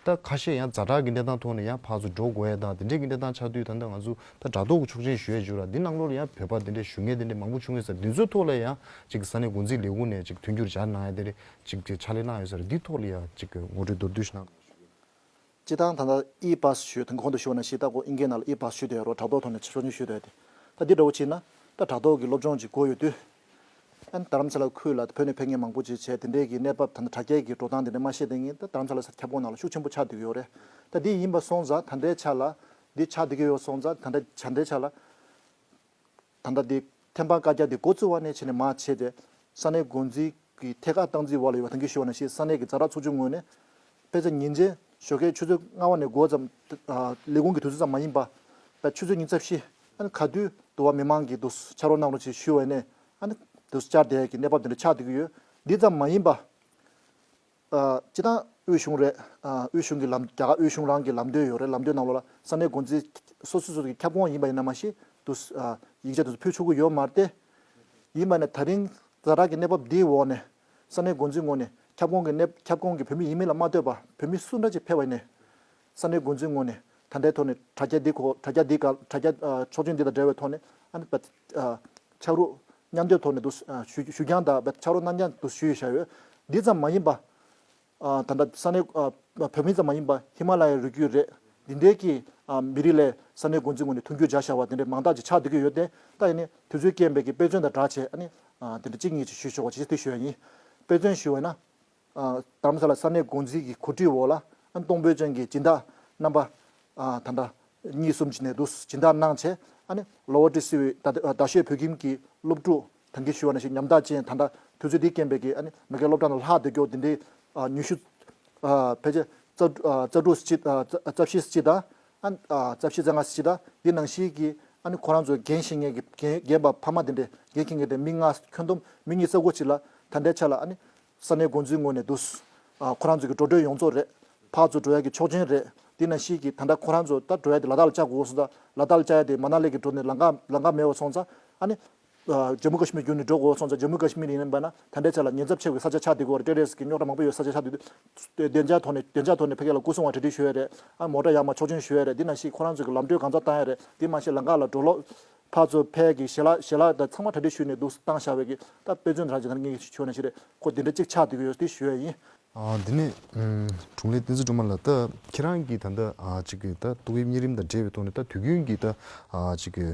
ད་ཁ་ཤས་ཡང་ཛ་དྲག་གི་གནས་སྟངས་ཐོག་ནས་ཡང་ཕར་ཚུར་འགྲོ་དགོས་ཡ་དང་དེ་འདྲས་ཀྱི་གནས་སྟངས་ཆགས་དུས་ད་ལྟ་ང་ཚོ་ད་དྲ་ཐོག་གི་ཆོག་མཆན་ཞུ་ཡ་ཅིག་ཡོད་ར། འདི་ནང་ལོགས་ལ་ཡང་བོད་པ་དེ་འདྲས་ཞུ་མཁན་དེ་འདྲས་མང་པོ་བྱུང་ཡོད་ས། འདི་ཚོའི་ཐོག་ལ་ཡང་ཅིག་ས་གནས་འགོ་འཛིན་ལས་ཁུངས་ནས་ཅིག་མཐུན་འགྱུར་སྦྱར་གནང་ཡ་དེ་འདྲས་ཅིག་ཅིག་ཕྱག་ལས་གནང་ཡོད་ས་རེད། འདི་ཐོག་ལ་ཡང་ཅིག་ངོ་སྤྲོད་མདོར་བསྡུས་ཤིག་གནང་། སྤྱིར་བཏང་ད་ལྟ་ཨི་པཱ་སི་ཞུ་དང་གོང་དུ་ཞུས་པ་ནང་བཞིན་ད་ཁོ་ཨིན་སྐད་ནང་ལ་ཨི་པཱ་སི་ཞུ་དེ་རོ་དྲ་ཐོག་ཐོག་ནས་ཆོག་མཆན་ཞུ་དེ་ད་འདི་འདྲ་བོ་བྱས་ན་ད་དྲ་ཐོག་གི་སློབ་སྦྱོང་ཅིག་དགོས་ཡོད་དུས། ཨ་ནི་རྡ་རམ་ས་ལ་ཁུལ་ལ་བོད་ནས་ཕེབས་མཁན་མང་པོ་ཅིག་བྱས་དེ་འདྲའི་གི་གནས་བབ་ད་ལྟ་དྲ་རྒྱའི་གི་འགྲོ་སྟངས་དེ་འདྲ་མ་ཤེས་དེ་ངས་ད་རྡ་རམ་ས་ལ་ས་ཁྱབ་ཁོངས་ནང་ལ་ཤུགས་ཆེན་པོ་ཆགས་བསྡད་ཀྱི་ཡོད་རེད། ད་འདི་ཡིན་པ་སོང་ཙང་ད་ལྟའི་ཆ་ལ་འདི་ཆགས་བསྡད་ཀྱི་ཡོད་སོང་ཙང་ད་ལྟ་ད་ལྟའི་ཆ་ལ། ད་ལྟ་འདི་ཐེམ་སྤང་བཀའ་རྒྱ་འདི་འགོ་བཙུགས་པ་ནས་བྱས་ནས་མར་བྱས་ཏེ་ས་གནས་འགོ་འཛིན་གྱི་ཐད་ཀར་སྟངས་འཛིན་འོག་ལ་ཡོད་པ་ད་གིན་ཞུས་པ་ནང་བཞིན་ས་གནས་ཀྱི་ཛ་དྲག་ཚོགས་ཆུང་ངོས་ནས་དཔེ་ཆ་ཉིན་རྗེས་ཞོགས་ཀའི་ཆུ་ཚོད་ལྔ་པ་ནས་འགོ་བརྩམས། ལས་ཁུངས་ཀྱི་དུས་ཚོད་ཙམ་མ་ཡིན་པ་དཔེ་ཆུ་ཚོད་ཉི་ཤུ་རྩ་བཞི་ཨ་ནི་ག་དུས་འདུག་བ་མི་མང་གིས་འདུག་ཕྱག་རོགས་གནང་རོགས་ཞེས་ཞུས་པ་ནས་ཨ་ནི་འདུག་བཅར་བསྡད་ཀྱི་གནས་བབ་འདི་འདྲ་ཆགས་བསྡད་ཀྱི་ཡོད། འདི་ཙམ་མ་ཡིན་པ། ཨ་སྤྱིར་བཏང་དབུས་གཞུང་རེད། ཨ་དབུས་གཞུང་གི་ལམ་རྒྱ་གར་དབུས་གཞུང་རང་གི་ལམ་སྟོན་ཡོད་རེད། ལམ་སྟོན་ནང་ལོགས་ལ་ས་གནས་འགོ་འཛིན་སོ་སོ་སོ་སོ་གི་ཁྱབ་ཁོངས་ཡིན་པ་ཡིན་ན་མ་གཞི་དུ་ཨ་ཡིག་ཆ་དུ་ཕུལ་ཆོག་གི་ཡོད་མ་རེད་དེ། ཡིན་པ་ནས་ད་རིང་ཛ་དྲག་གི་གནས་བབ་འདིའི་འོག་ནས་ས་གནས་འགོ་འཛིན་ངོས་ནས་ཁྱབ་ཁོངས་ཀྱི་གནས་ཁྱབ་ཁོངས་ཀྱི་བོད་མི་ཡིན་མིན་ལ་མ་ལྟོས་པར་བོད་མི་སུ་འདྲ་ཅིག་ཕེབས་པ་ཡིན་ནའི་ས་གནས་འགོ་འཛིན་ངོས་ནས་ད་ལྟའི་ཐོག་ནས་དྲ་རྒྱ་འདི་གོ་དྲ་རྒྱ་འདི་ག་དྲ་རྒྱ་ཨ་ཆོག་མཆན་འདི་དང་འབྲེལ་བའི་ཐོག་ནས་ཨ་ནི་ཨ་ཕྱག་རོགས་མཉམ་འདེགས་ཐོག་ནས་དུ་ཨ་ཞུ་ཞུ་རྐྱང་དང་ཕྱག་རོགས་གནང་རྐྱང་དུ་ཞུས་བཞག་ཡོད། འདི་ཙམ་མ་ཡིན་པ། ཨ་ད་ལྟ་ས་གནས་ཨ་བོད་མི་ཙམ་མ་ཡིན་པ་ཧི་མ་ལ་ཡའི་རི་རྒྱུད་རེད། འདི་འདྲའི་གི་ཨ་མི་རིགས་ལས་ས་གནས་འགོ་འཛིན་ངོས་ནས་མཐུན་འགྱུར་བྱ་བཞག་པ་དེ་འདྲའི་མང་དག་ཅིག་ཆགས་བསྡད་ཀྱི་ཡོད་དེ། ད་ཡིན་ནའི་དུས་ཚོད་རྐྱེན་པས་ཀྱི་དཔེ་མཚོན་དང་སྦྲགས་བྱས་ཨ་ནི་ཨ་དེ་འདྲ་གཅིག་གཉིས་ཅིག་ཞུས་ཆོག་པ་ཅིག་དེ་ཞུ་ཡ་ཡིན། དཔེ་མཚོན་ཞུ་བ་ན། ཨ་རྡ་རམ་ས་ལ་ས་གནས་འགོ་འཛིན་གྱི་གོ་སྒྲིག་འོག་ལ་ཨ་གཏོང་ཕོད་ཅན་གྱི་སྦྱིན་བདག་རྣམ་པ་ཨ་ད་ལྟ་གཉིས་གསུམ་ཅིག་ནས་འདུག་སྦྱིན་བདག་གནང་བྱས་ཨ་ནི་ལོ་ཝར་ཊི་སི་ཝི་ད་ལྟ་རྡ་ཤོད་བོད་ཁྱིམ་གྱི་སློབ་ཕྲུག་ད་གིན་ཞུས་པ་ནང་བཞིན་ཉམ་ཐག་ཅན་ད་ལྟ་དུས་ཚོད་འདི་རྐྱེན་པས་ཀྱི་ཨ་ནི་མ་གིའི་སློབ་གྲྭ་ནང་ལྷག་བསྡད་ཀྱོག་འདི་འདྲའི་ཨ་ཉི་ཤུ་ཨ་ཕལ་ཆེར་རྩ་ཨ་རྩ་དྲུག་ཅིག་ཨ་རྩ་རྩ་བཞི་ཅིག་དང་ཨ་ཨ་རྩ་བཞི་རྩ་ལྔ་ཅིག་དང་འདི་ནང་བཞིན་གྱི་ཨ་ནི་ཁོ་རང་ཚོ་འགན་བཞེས་མཁན་གྱི་འགན་འགན་པ་ཕ་མ་དེ་འདྲས་འགན་འཁྱེར་མཁན་དེ་མི་ལྔ་ཁྱོན་བསྡོམས་མི་ཉི་ཤུ་རྩ་དགུ་ཅིག་ལ་ད་ལྟའི་ཆ་ལ་ཨ་ནི། ས་གནས་འགོ་འཛིན་ངོས་ནས་འདུག་ཨ་ཁོ་རང་ཚོ་གི་འགྲོ་གྲོན་ཡོངས་རྫོགས་རེད། ཕར་ཚུར་འགྲོ་ཡག་གི་ཆོག་མཆན་རེད། དེ་ནང་བཞིན་གྱི་ད་ལྟ་ཁོ་རང་ཚོ་ད་འགྲོ་ཡག་དེ་ལ་དྭགས་ལ་བཅར་དགོས་སོང་ཙང་ལ་དྭགས་ལ་བཅར་ཡག་དེ་མ་ན་ལི་གི་འགྲོ་ནས་ལམ་ཁ་ལམ་ཁ་མེད་པ་སོང་ཙང་ཨ་ནི། ཨ་ཇམ་མུ་ཀ་ཤི་མིར་བརྒྱུད་ནས་འགྲོ་དགོས་སོང་ཙང་ཇམ་མུ་ཀ་ཤི་མིར་ཡིན་པ་ན་ད་ལྟའི་ཆ་ལ་ཉེན་ཚབས་ཆེ་བའི་ས་ཆ་ཆགས་བསྡད་ཀྱི་ཡོད་རེད། ཏེ་རེས་ཀྱི་རྙོག་དྲ་མང་པོ་ཡོད་ས་ཆ་ཆགས་བསྡད་དུས་བདེ་འཇགས་ཐོག་ནས་བདེ་འཇགས་ཐོག་ནས་ཕ་གི་ལ་སྐུ་སྲུང་བ་གྲ་སྒྲིག་ཞུ་ཡག་རེད། ཨ་མོ་ཊ་ཡར་མར་ཆོག་མཆན་ཞུ་ཡག་རེད། དེ་ནང་བཞིན་ཁོ་རང་ཚོ་གི་ལམ་གྲོན་གང་ཚང་བཏང་ཡག་རེད། དེ་མ་ཟད་ལམ་ཁ་ལ་འགྲོ་ལོག་ཕར་ཚུར་ཕར་གྱི་ཞལ་ལག་ཞལ་ལག་དང་ཚང་མ་གྲ་སྒྲིག་ཞུས་ནས་འདུག་བཏང་བཞག་པའི་གི་ད་དཔེ་མཚོན་རང་ཅིག་ད་ངས་ཞུས་ནས་ཞིག་རེད། ཁོ་དེ་འདྲ་གཅིག་ཆགས་བསྡད་ཀྱི་ཡོད་དེ་ཞུ་ཡག་ཡིན། ཨ་འདི་ནས་ཨམ་དྲུང་ལས་བསྟན་འཛིན་སྒྲོལ་མ་ལགས། ད་ཁྱེད་རང་གིས་ད་ལྟ་ཨ་ཅིག་གི་ད་ཏོག་དབྱིབས་གཉན་རིམས་དང་འབྲེལ་བའི་ཐོག་ནས་ད་དུས་རྒྱུན་གྱི་ད་ཨ་ཅིག་གི་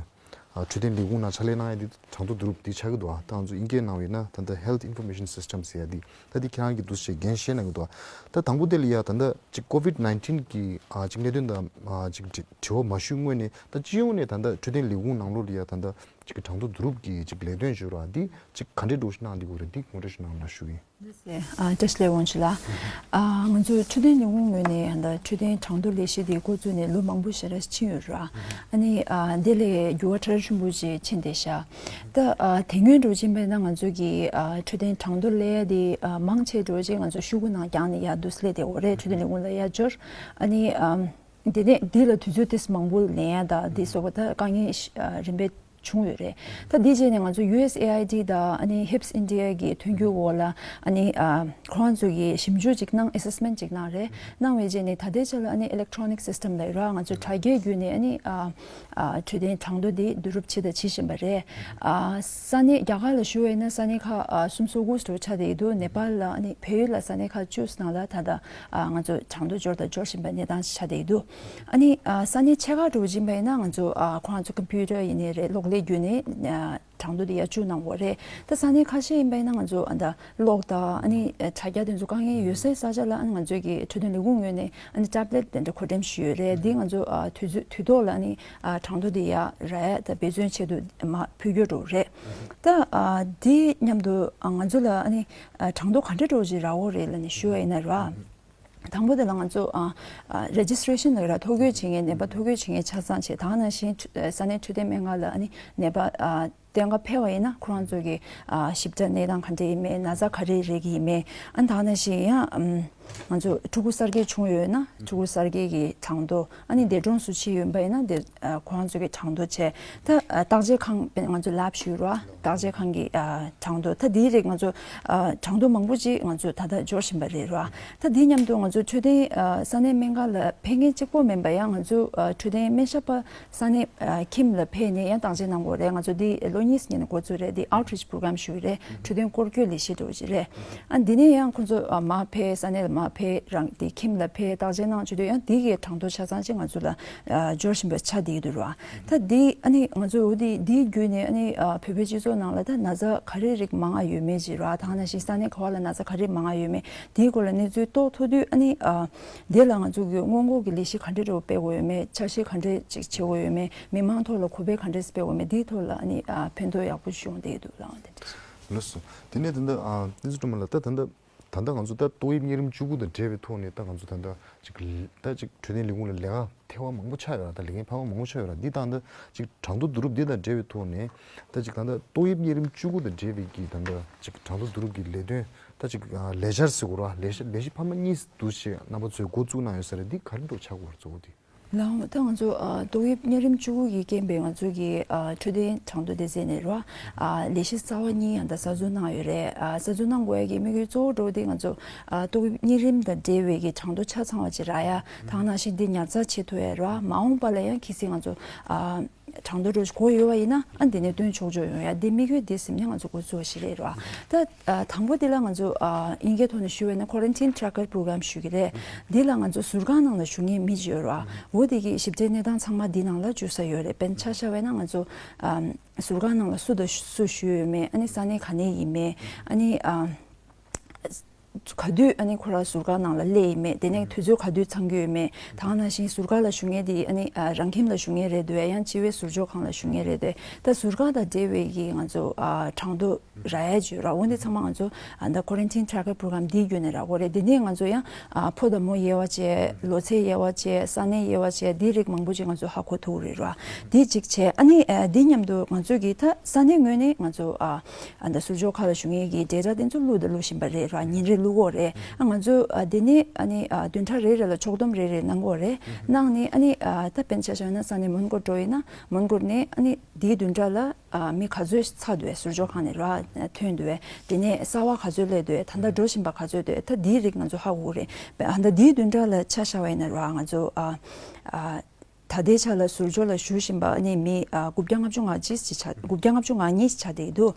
ཨ་འཕྲོད་བསྟེན་ལས་ཁུངས་ནང་ཕྱག་ལས་གནང་ཡག་འདི་གྲངས་ཐོ་བསྡུ་རུབ་འདི་ཆགས་ཀྱི་འདུག་ཨ་ད་ང་ཚོ་ཨིན་སྐད་ནང་ཡིན་ན་ད་ལྟ་Health Information System ཟེར་ཡག་འདི་ད་འདི་ཁྱེད་རང་གིས་འདུག་སེ་འགན་བཞེས་གནང་གི་འདུག་ཨ་ད་དང་པོ་དེ་ལ་ཡ་ད་ལྟ་ཅིག་ཀོ་ཝིཌ་ནའིན་ཊིན་གི་ཨ་ཅིག་གནད་དོན་དང་ཨ་ཅིག་དྲི་དྲི་བ་མ་ཞུས་སྔོན་ནས་ད་སྤྱི་ཡོངས་ནས་ད་ལྟ་འཕྲོད་བསྟེན་ལས་ཁུངས་ནང་ལོགས་ལ་ཡ་ད་ལྟ་ཅིག་གི་གྲངས་ཐོ་བསྡུ་རུབ་ཀྱི་ཅིག་ལས་དོན་ཞུ་ར་འདི་ཅིག་ག་འདྲའི་འགྲོ་ཞིག་གནང་འདི་གོ་རེད། འདི་ངོ་སྤྲོད་ཞིག་གནང་རོགས་ཞུ་གི་ཡིན། ཨ་བཀྲ་ཤིས་བདེ་ལེགས་དབང་ཕྱུག་ལགས། ཨ་ང་ཚོའི་འཕྲོད་བསྟེན་ལས་ཁུངས་ངོས་ནས་ད་འཕྲོད་བསྟེན་གྲངས་ཐོ་ལས་གཞི་འདི་འགོ་བཙུགས་ནས་ལོ་མང་པོ་ཞེ་དྲག་ཕྱིན་ཡོད་ར། ཨ་ནི་ཨ་འདི་ལས་འགྱུར་བ་ཕྲ་རགས་ཆེན་པོ་ཅིག་ཕྱིན་བསྡད་ཤག་ད་ཨ་དེ་སྔོན་འགྲོ་ཅིག་ཡིན་པ་ཡིན་ན་ང་ཚོ་གི་ཨ་འཕྲོད་བསྟེན་གྲངས་ཐོ་ལས་འདི་ཨ་མང་ཆེ་འགྲོ་ཅིག་ང་ཚོ་ཤོག་གུ་ནང་བརྒྱངས་ནས་ཡར་འདུག་སླེབས་བསྡད་ཡོད་རེད། འཕྲོད་བསྟེན་ལས་ཁུངས་ལ་ཡར་འབྱོར། ཨ་ནི་ཨ་དེ་ནས་འདི་ལ་དུས་ཚོད་ཏོག་ཙམ་མང་པོ་ལེན་ཡ་ད་འདི་སོགས་པ་ད་དཀའ་ངལ་ཨ་རིམ་པས་བྱུང་ཡོད་རེད། ད་འདི་རྗེས་ནས་ང་ཚོ་ཡུ་ཨེས་ཨེ་ཨའི་ཌི་དང་ཨ་ནི་ཧིབ་སི་ཨིན་ཌི་ཡ་གི་མཐུན་འགྱུར་འོག་ལ་ཨ་ནི་ཨ་ཁོ་རང་ཚོ་གི་ཞིབ་འཇུག་ཅིག་གནང་། ཨེ་སེ་སི་མེན་ཊི་ཅིག་གནང་རེད། གནང་བའི་རྗེས་ནས་ད་ལྟའི་ཆ་ལ་ཨ་ནི་ཨི་ལེག་ཊོ་རོ་ནིག་སི་སི་ཊེམ་ལ་ཡོད་ར། ང་ཚོ་དྲ་རྒྱའི་བརྒྱུད་ནས་ཨ་ནི་ཨ་ཨ་འཕྲོད་བསྟེན་གྲངས་ཐོ་འདི་བསྡུ་རུབ་བྱས་དང་བྱེད་བཞིན་པ་རེད། ཨ་ས་གནས་རྒྱ་གར་ལ་ཞུ་བ་ཡིན་ན་ས་གནས་ཁག་ཨ་སུམ་ཅུ་སོ་དགུ་ཙམ་ཆགས་བསྡད་ཀྱི་འདུག་ནེ་པཱལ་ལ་ཨ་ནི་བལ་ཡུལ་ལ་ས་གནས་ཁག་བཅུ་ཙམ་ནང་ལ་ད་ལྟ་ཨ་ང་ཚོ་གྲངས་ཐོ་འབྱོར་དང་འབྱོར་བཞིན་པའི་གནས་སྟངས་ཤིག་ཆགས་བསྡད་ཀྱི་འདུག་ཨ་ནི་ཨ་ས་གནས་ཆེ་ཁག་འགྲོ་བཞིན་པ་ཡིན་ན་ང་ཚོ་ཨ་ཁོ་རང་ཚོ་ཀམ་པུ་ཊར་ཡིན་ནའི་རེད། གློག་ཀླད་བརྒྱུད་ནས་ཨ་ གྲངས་ཐོ་དེ་ཡར་བཅུག་གནང་བ་རེད། ད་ས་གནས་ཁ་ཤས་ཡིན་པ་ཡིན་ན་ང་ཚོ་ཨ་ད་གློག་དང་ཨ་ནི་དྲ་རྒྱ་དེ་ཚོ་དཀའ་ངལ་ཡོད་སའི་ས་ཆ་ལ་ཨ་ནི་ང་ཚོའི་གི་འཕྲོད་བསྟེན་ལས་ཁུངས་ངོས་ནས་ཨ་ནི་ཊེབ་ལེཊ་དེ་འདྲ་མཁོ་འདོན་ཞུས་ཡོད་རེད། འདི་ང་ཚོ་ཨ་དུས་ཚོད་དུས་ཐོག་ལ་ཨ་ནི་ཨ་གྲངས་ཐོ་དེ་ཡར་རག་ཡ་ད་འབད་བརྩོན་ཆེད་དུ་མར་འཕུལ་རྒྱུ་འགྲོ་རེད། ད་ཨ་འདི་མཉམ་དུ་ཨ་ང་ཚོ་ལ་ཨ་ནི་ཨ་གྲངས་ཐོ་ག་འདྲ་འགྲོ་ཅིག་རག་གི་རེད་ལབ་ནས་ཞུ་བ་ཡིན་ན་ར། དང་པོ་དེ་ལ་ང་ཚོ་ཨ་ཨ་རེ་ཇི་སི་ཊེ་རེ་ཤན་ལ་ར་ཐོ་འགོད་བྱེད་མཁན་ནད་པ་ཐོ་འགོད་བྱེད་མཁན་ཆ་ཚང་བྱས། ད་ག་ནང་བཞིན་འཕྲོད་ས་གནས་འཕྲོད་བསྟེན་སྨན་ཁང་ལ་ཨ་ནི་ནད་པ་ཨ་གཏན་འཁེལ་ཕེབས་པ་ཡིན་ན་ཁོ་རང་ཚོ་གི་ཨ་ཞིབ་ཕྲ་གནས་སྟངས་ག་འདྲ་ཡིན་མིན། ན་ཚ་ག་རེ་རེག་གི་ཡིན་མིན། ཨ་ནི་ད་ག་ནང་བཞིན་ཡང་ཨམ་ང་ཚོ་ཕྲུ་གུ་གསར་སྐྱེས་བྱུང་ཡོད་ན་ཕྲུ་གུ་གསར་སྐྱེས་ཀྱི་གྲངས་ཐོ། ཨ་ནི་འདས་གྲོངས་སུ་ཕྱིན་ཡོད་པ་ཡིན་ན་འདི་ཨ་ཁོ་རང་ཚོ་གི་གྲངས་ཐོ་བྱས། ད་ཨ་བརྟག་དཔྱད་ཁང་ང་ཚོ་ལེབ་ཞུ་ར། བརྟག་དཔྱད་ཁང་གི་ཨ་གྲངས་ཐོ། ད་དེའི་རིགས་ང་ཚོ་ཨ་གྲངས་ཐོ་མང་པོ་ཅིག་ང་ཚོ་ད་ལྟ་འབྱོར་བཞིན་པ་རེད་ར། ད་དེའི་མཉམ་དུ་ང་ཚོ་འཕྲོད་བསྟེན་ཨ་ས་གནས་སྨན་ཁང་ལ་ཕེབས་མཁན་གཅིག་པོ་མིན་པ་ཡང་ང་ཚོ་ཨ་འཕྲོད་བསྟེན་སྨན་ཞབས་པ་ས་གནས་ཨ་ཁྱིམ་ལ་ཕེབས་ནས་ཡང་བརྟག་དཔྱད་གནང་དགོས་རེད། ང་ཚོ་འདི་ལོ་གཉིས་ནས་འགོ་བཙུགས་རེད། འདི་Outreach Program་ཞུ་གི་རེད། འཕྲོད་བསྟེན་སྐོར་སྐྱོད་ལས་གཞི་འདྲ་བོ་ཅིག་རེད། ཨ་འདི་ནས་ཡང་ཁོང་ཚོ་ཨ་མར་ཕེབས། ས་གནས་ལ་མར་ཕེབས། རང་དེ་ཁྱིམ་ལ་ཕེབས། བརྟག་དཔྱད་གནང་བྱེད་དུས་ཡང་དེ་གའི་གྲངས་ཐོ་ཆ་ཚང་ཅིག་ང་ཚོ་ལ་ཨ་འབྱོར་བཞིན་པ་ཆགས་བསྡད་ཀྱི་འདུག་ར། ད་འདི་ཨ་ནི་ང་ཚོ་འོ་དེ་འདིའི་བརྒྱུད་ནས་ཨ་ནི་ཨ་བོད་པའི་སྤྱི་ཚོགས་ནང་ལ་ད་ན་ཚ་ག་རེ་རིགས་མང་ང་ཡོད་མེད་ཅིག་ར། ད་ག་ནང་བཞིན་ས་གནས་ག་བ་ལ་ན་ཚ་ག་རེ་མང་ང་ཡོད་མེད་དེའི་སྐོར་ལ་གནས་ཚུལ་རྟོགས་ཐུབ་དུས་ཨ་ནི་ཨ་དེ་ལ་ང་ཚོ་གི་སྔོན་འགོག་གི་ལས་གཞི་ག་འདྲ་འདྲ་བོ་སྤེལ་དགོས་ཡོད་མེད། འཆར་གཞི་ག་འདྲ་ཅིག་བྱེད་དགོས་ཡོད་མེད། མི་མང་ཐོག་ལ་གོ་སྤེལ་ག་འདྲས་སྤེལ་དགོས་མེད། འདིའི་ཐོག་ལ་ཨ་ནི་ཨ་ཕན་ཐོགས་ཡག་པོ་བྱུང་བསྡད་འདུག་ལགས། དེ་འདྲས། ལགས་སོ། དེ་ནས་ད་ལྟ་ཨ་བསྟན་འཛིན་སྒྲོལ་མ་ལགས། ད་ད་ལྟ་ད་ལྟ་ང་ཚོ་ད་ཏོག་དབྱིབས་གཉན་རིམས་བཅུ་དགུ་དང་འབྲེལ་བའི་ཐོག་ནས་ད་ང་ཚོ་ད་ལྟ་ཅིག་ད་ཅིག་འཕྲོད་བསྟེན་ལས་ཁུངས་ལ་ལས་ཀ་ཐེ་བ་མང་པོ་ཆགས་ཡོད་ར། ད་ལས་འགན་འཕར་མ་མང་པོ་ཆགས་ཡོད་ར། འདི་ད་ལྟ་ཅིག་གྲངས་ཐོ་བསྡུ་རུབ་འདི་དང་འབྲེལ་བའི་ཐོག་ནས་ད་ཅིག་ད་ལྟ་ཏོག་དབྱིབས་གཉན་རིམས་བཅུ་དགུ་དང་འབྲེལ་བའི་གི་ད་ལྟ་ཅིག་གྲངས་ཐོ་བསྡུ་རུབ་ཀྱི་ལས་དོན་ད་ཅིག་ཨ་ལས་འཆར་ཟེར་དགོས་ར། ལས་ལས་གཞི་འཕར་མ་གཉིས་འདུ་ཞིག་རྣམ་པ་ཚོས་འགོ་བཙུགས་གནང་ཡོད་ས་རེད། འདི་ག་རེ་འགྲོ་ཆགས་དགོས་ར་གཙོ་བོ་དེ། ལགས་འོང་། ད་ང་ཚོ་ཨ་ཏོག་དབྱིབས་གཉན་རིམས་བཅུ་དགུ་གི་རྐྱེན་པས་ང་ཚོ་གི་ཨ་འཕྲོད་བསྟེན་གྲངས་ཐོ་དེ་བཙལ་ནས་ར། ཨ་ལས་གཞི་གསར་བ་གཉིས་ཡང་ད་གསར་འཛུགས་གནང་ཡོད་རེད། ཨ་གསར་འཛུགས་གནང་དགོས་ཡ་གི་དམིགས་ཡུལ་གཙོ་བོ་འདྲ་བོ་དེ་ང་ཚོ་ཨ་ཏོག་དབྱིབས་གཉན་རིམས་དང་འབྲེལ་བའི་གི་གྲངས་ཐོ་ཆ་ཚང་བ་ཅིག་རག་ཡ། ད་ག་ནང་བཞིན་འདི་ཉར་ཚགས་བྱེད་ཐུབ་ཡ་ར། མ་འོངས་པ་ལ་ཡང་གལ་སྲིད་ང་ཚོ་ཨ་གྲངས་ཐོ་འདྲ་བོ་ཞིག་དགོས་ཡོད་པ་ཡིན་ན་ཨ་འདི་ནས་བཏོན་ཆོག་ཆོག་ཡོང་ཡ། འདི་དམིགས་ཡུལ་འདི་ཟིན་ནས་ང་ཚོ་འགོ་བཙུགས་པ་ཞིག་རེད་ར། ད་ཨ་དང་པོ་དེ་ལ་ང་ཚོ་ཨ་དབྱིན་སྐད་ཐོག་ནས་ཞུ་བ་ཡིན་ན་Quarantine Tracker Program ཞུ་གི་རེད། འདི་ལ་ང་ཚོ་ཟུར་ཁང་ནང་ལ་བཞུགས་མཁན་མི་ཅིག་ཡོད་ར། འོ་དེ་གི་ཞིབ་ཕྲའི་གནས་སྟངས་ཚང་མ་འདི་ནང་ལ་འཇུག་ས་ཡོད་རེད། དཔེར་ན་ཆ་བཞག་པ་ཡིན་ན་ང་ཚོ་ཨ་ཟུར་ཁང་ནང་ལ་སུ་དང་སུ་བཞུགས་ཡོད་མེད། ཨ་ནི་ས་གནས་ག་ནས་ཡིན་མེད། ཨ་ནི་ཨ་ག་དུས་ཨ་ནི་ཁོ་རང་ཟུར་ཁང་ནང་ལ་སླེབས་ཡིན་མེད། དེ་ནས་དུས་ཚོད་ག་དུས་ཚང་གི་ཡོད་མེད། ད་ག་ནང་བཞིན་ཟུར་ཁང་ལ་བཞུགས་མཁན་དེ་ཨ་ནི་ཨ་རང་ཁྱིམ་ལ་བཞུགས་མཁན་རེད་འདུག་གས། ཡང་སྤྱི་བའི་ཟུར་འཇོག་ཁང་ལ་བཞུགས་མཁན་རེད་འདུག་གས། ད་ཟུར་ཁང་དང་འབྲེལ་བའི་གི་ང་ཚོ་ཨ་གྲངས་ཐོ་རག་ཡ་ཅིག་ཡོད་ར། འོ་འདི་ཚང་མ་ང་ཚོ་ཨ་ད་Quarantine Tracker Program འདིའི་བརྒྱུད་ནས་རག་གི་རེད། དེ་ནས་ང་ཚོ་ཡང་ཨ་ཕོ་དང་མོ་དབྱེ་བ་བྱས། ལོ་ཚད་དབྱེ་བ་བྱས། ས་གནས་དབྱེ་བ་བྱས། འདི་རིགས་མང་པོ་ཅིག་ང་ཚོ་ཧ་གོ་ཐུབ་ཀྱི་རེད་ར། འདི་གཅིག་བྱས། ཨ་ནི་ཨ་འདི་མཉམ་དུ་ང་ཚོ་གི་ད་ས་གནས་ངོས་ནས་ང་ཚོ་ཨ་ཨ་ད་ཟུར་འཇོག་ཁང་ལ་བཞུགས་མཁན་གྱི་data དེ་ཚོ་བླུགས་དང་བླུགས་བཞིན་པ་རེད་ར། ཉིན་རེ་བླུག་གི་ཡོད་རེད། ཨ་ང་ཚོ་ཨ་དེ་ནས་ཨ་ནི་ཨ་བདུན་ཕྲག་རེ་རེ་ལ་ཕྱོགས་བསྡོམས་རེ་རེ་གནང་གི་ཡོད་རེད། གནང་ནས་ཨ་ནི་ཨ་ད་དཔེར་ན་ཆ་བཞག་ན་ས་གནས་མོན་གྷོ་འགྲོ་ཡིན་ན་མོན་གྷོ་ནས་ཨ་ནི་དེའི་བདུན་ཕྲག་ལ་ཨ་མི་ག་ཚོད་ཚར་འདུག་གས། ཟུར་འཇོག་ཁང་ནས་ར་ཐོན་འདུག་གས། དེ་ནས་གསར་པ་ག་ཚོད་སླེབས་འདུག་གས། ད་ལྟ་འགྲོ་བཞིན་པ་ག་ཚོད་འདུག་གས། ད་དེའི་རིགས་ང་ཚོ་ཧ་གོ་གི་རེད། ཨ་ད་དེའི་བདུན་ཕྲག་ལ་ཆ་བཞག་པ་ཡིན་ན་ར་ང་ཚོ་ཨ་ཨ་ད་ལྟའི་ཆ་ལ་ཟུར་འཇོག་ལ་བཞུགས་བཞིན་པ་ཨ་ནི་མི་ཨ་དགུ་བརྒྱ་ལྔ་བཅུ་ང་གཅིག་ཅིག་ཆགས། དགུ་བརྒྱ་ལྔ་བཅུ་ང་གཉིས་ཅིག་ཆགས་བསྡད་ཀྱི་འདུག་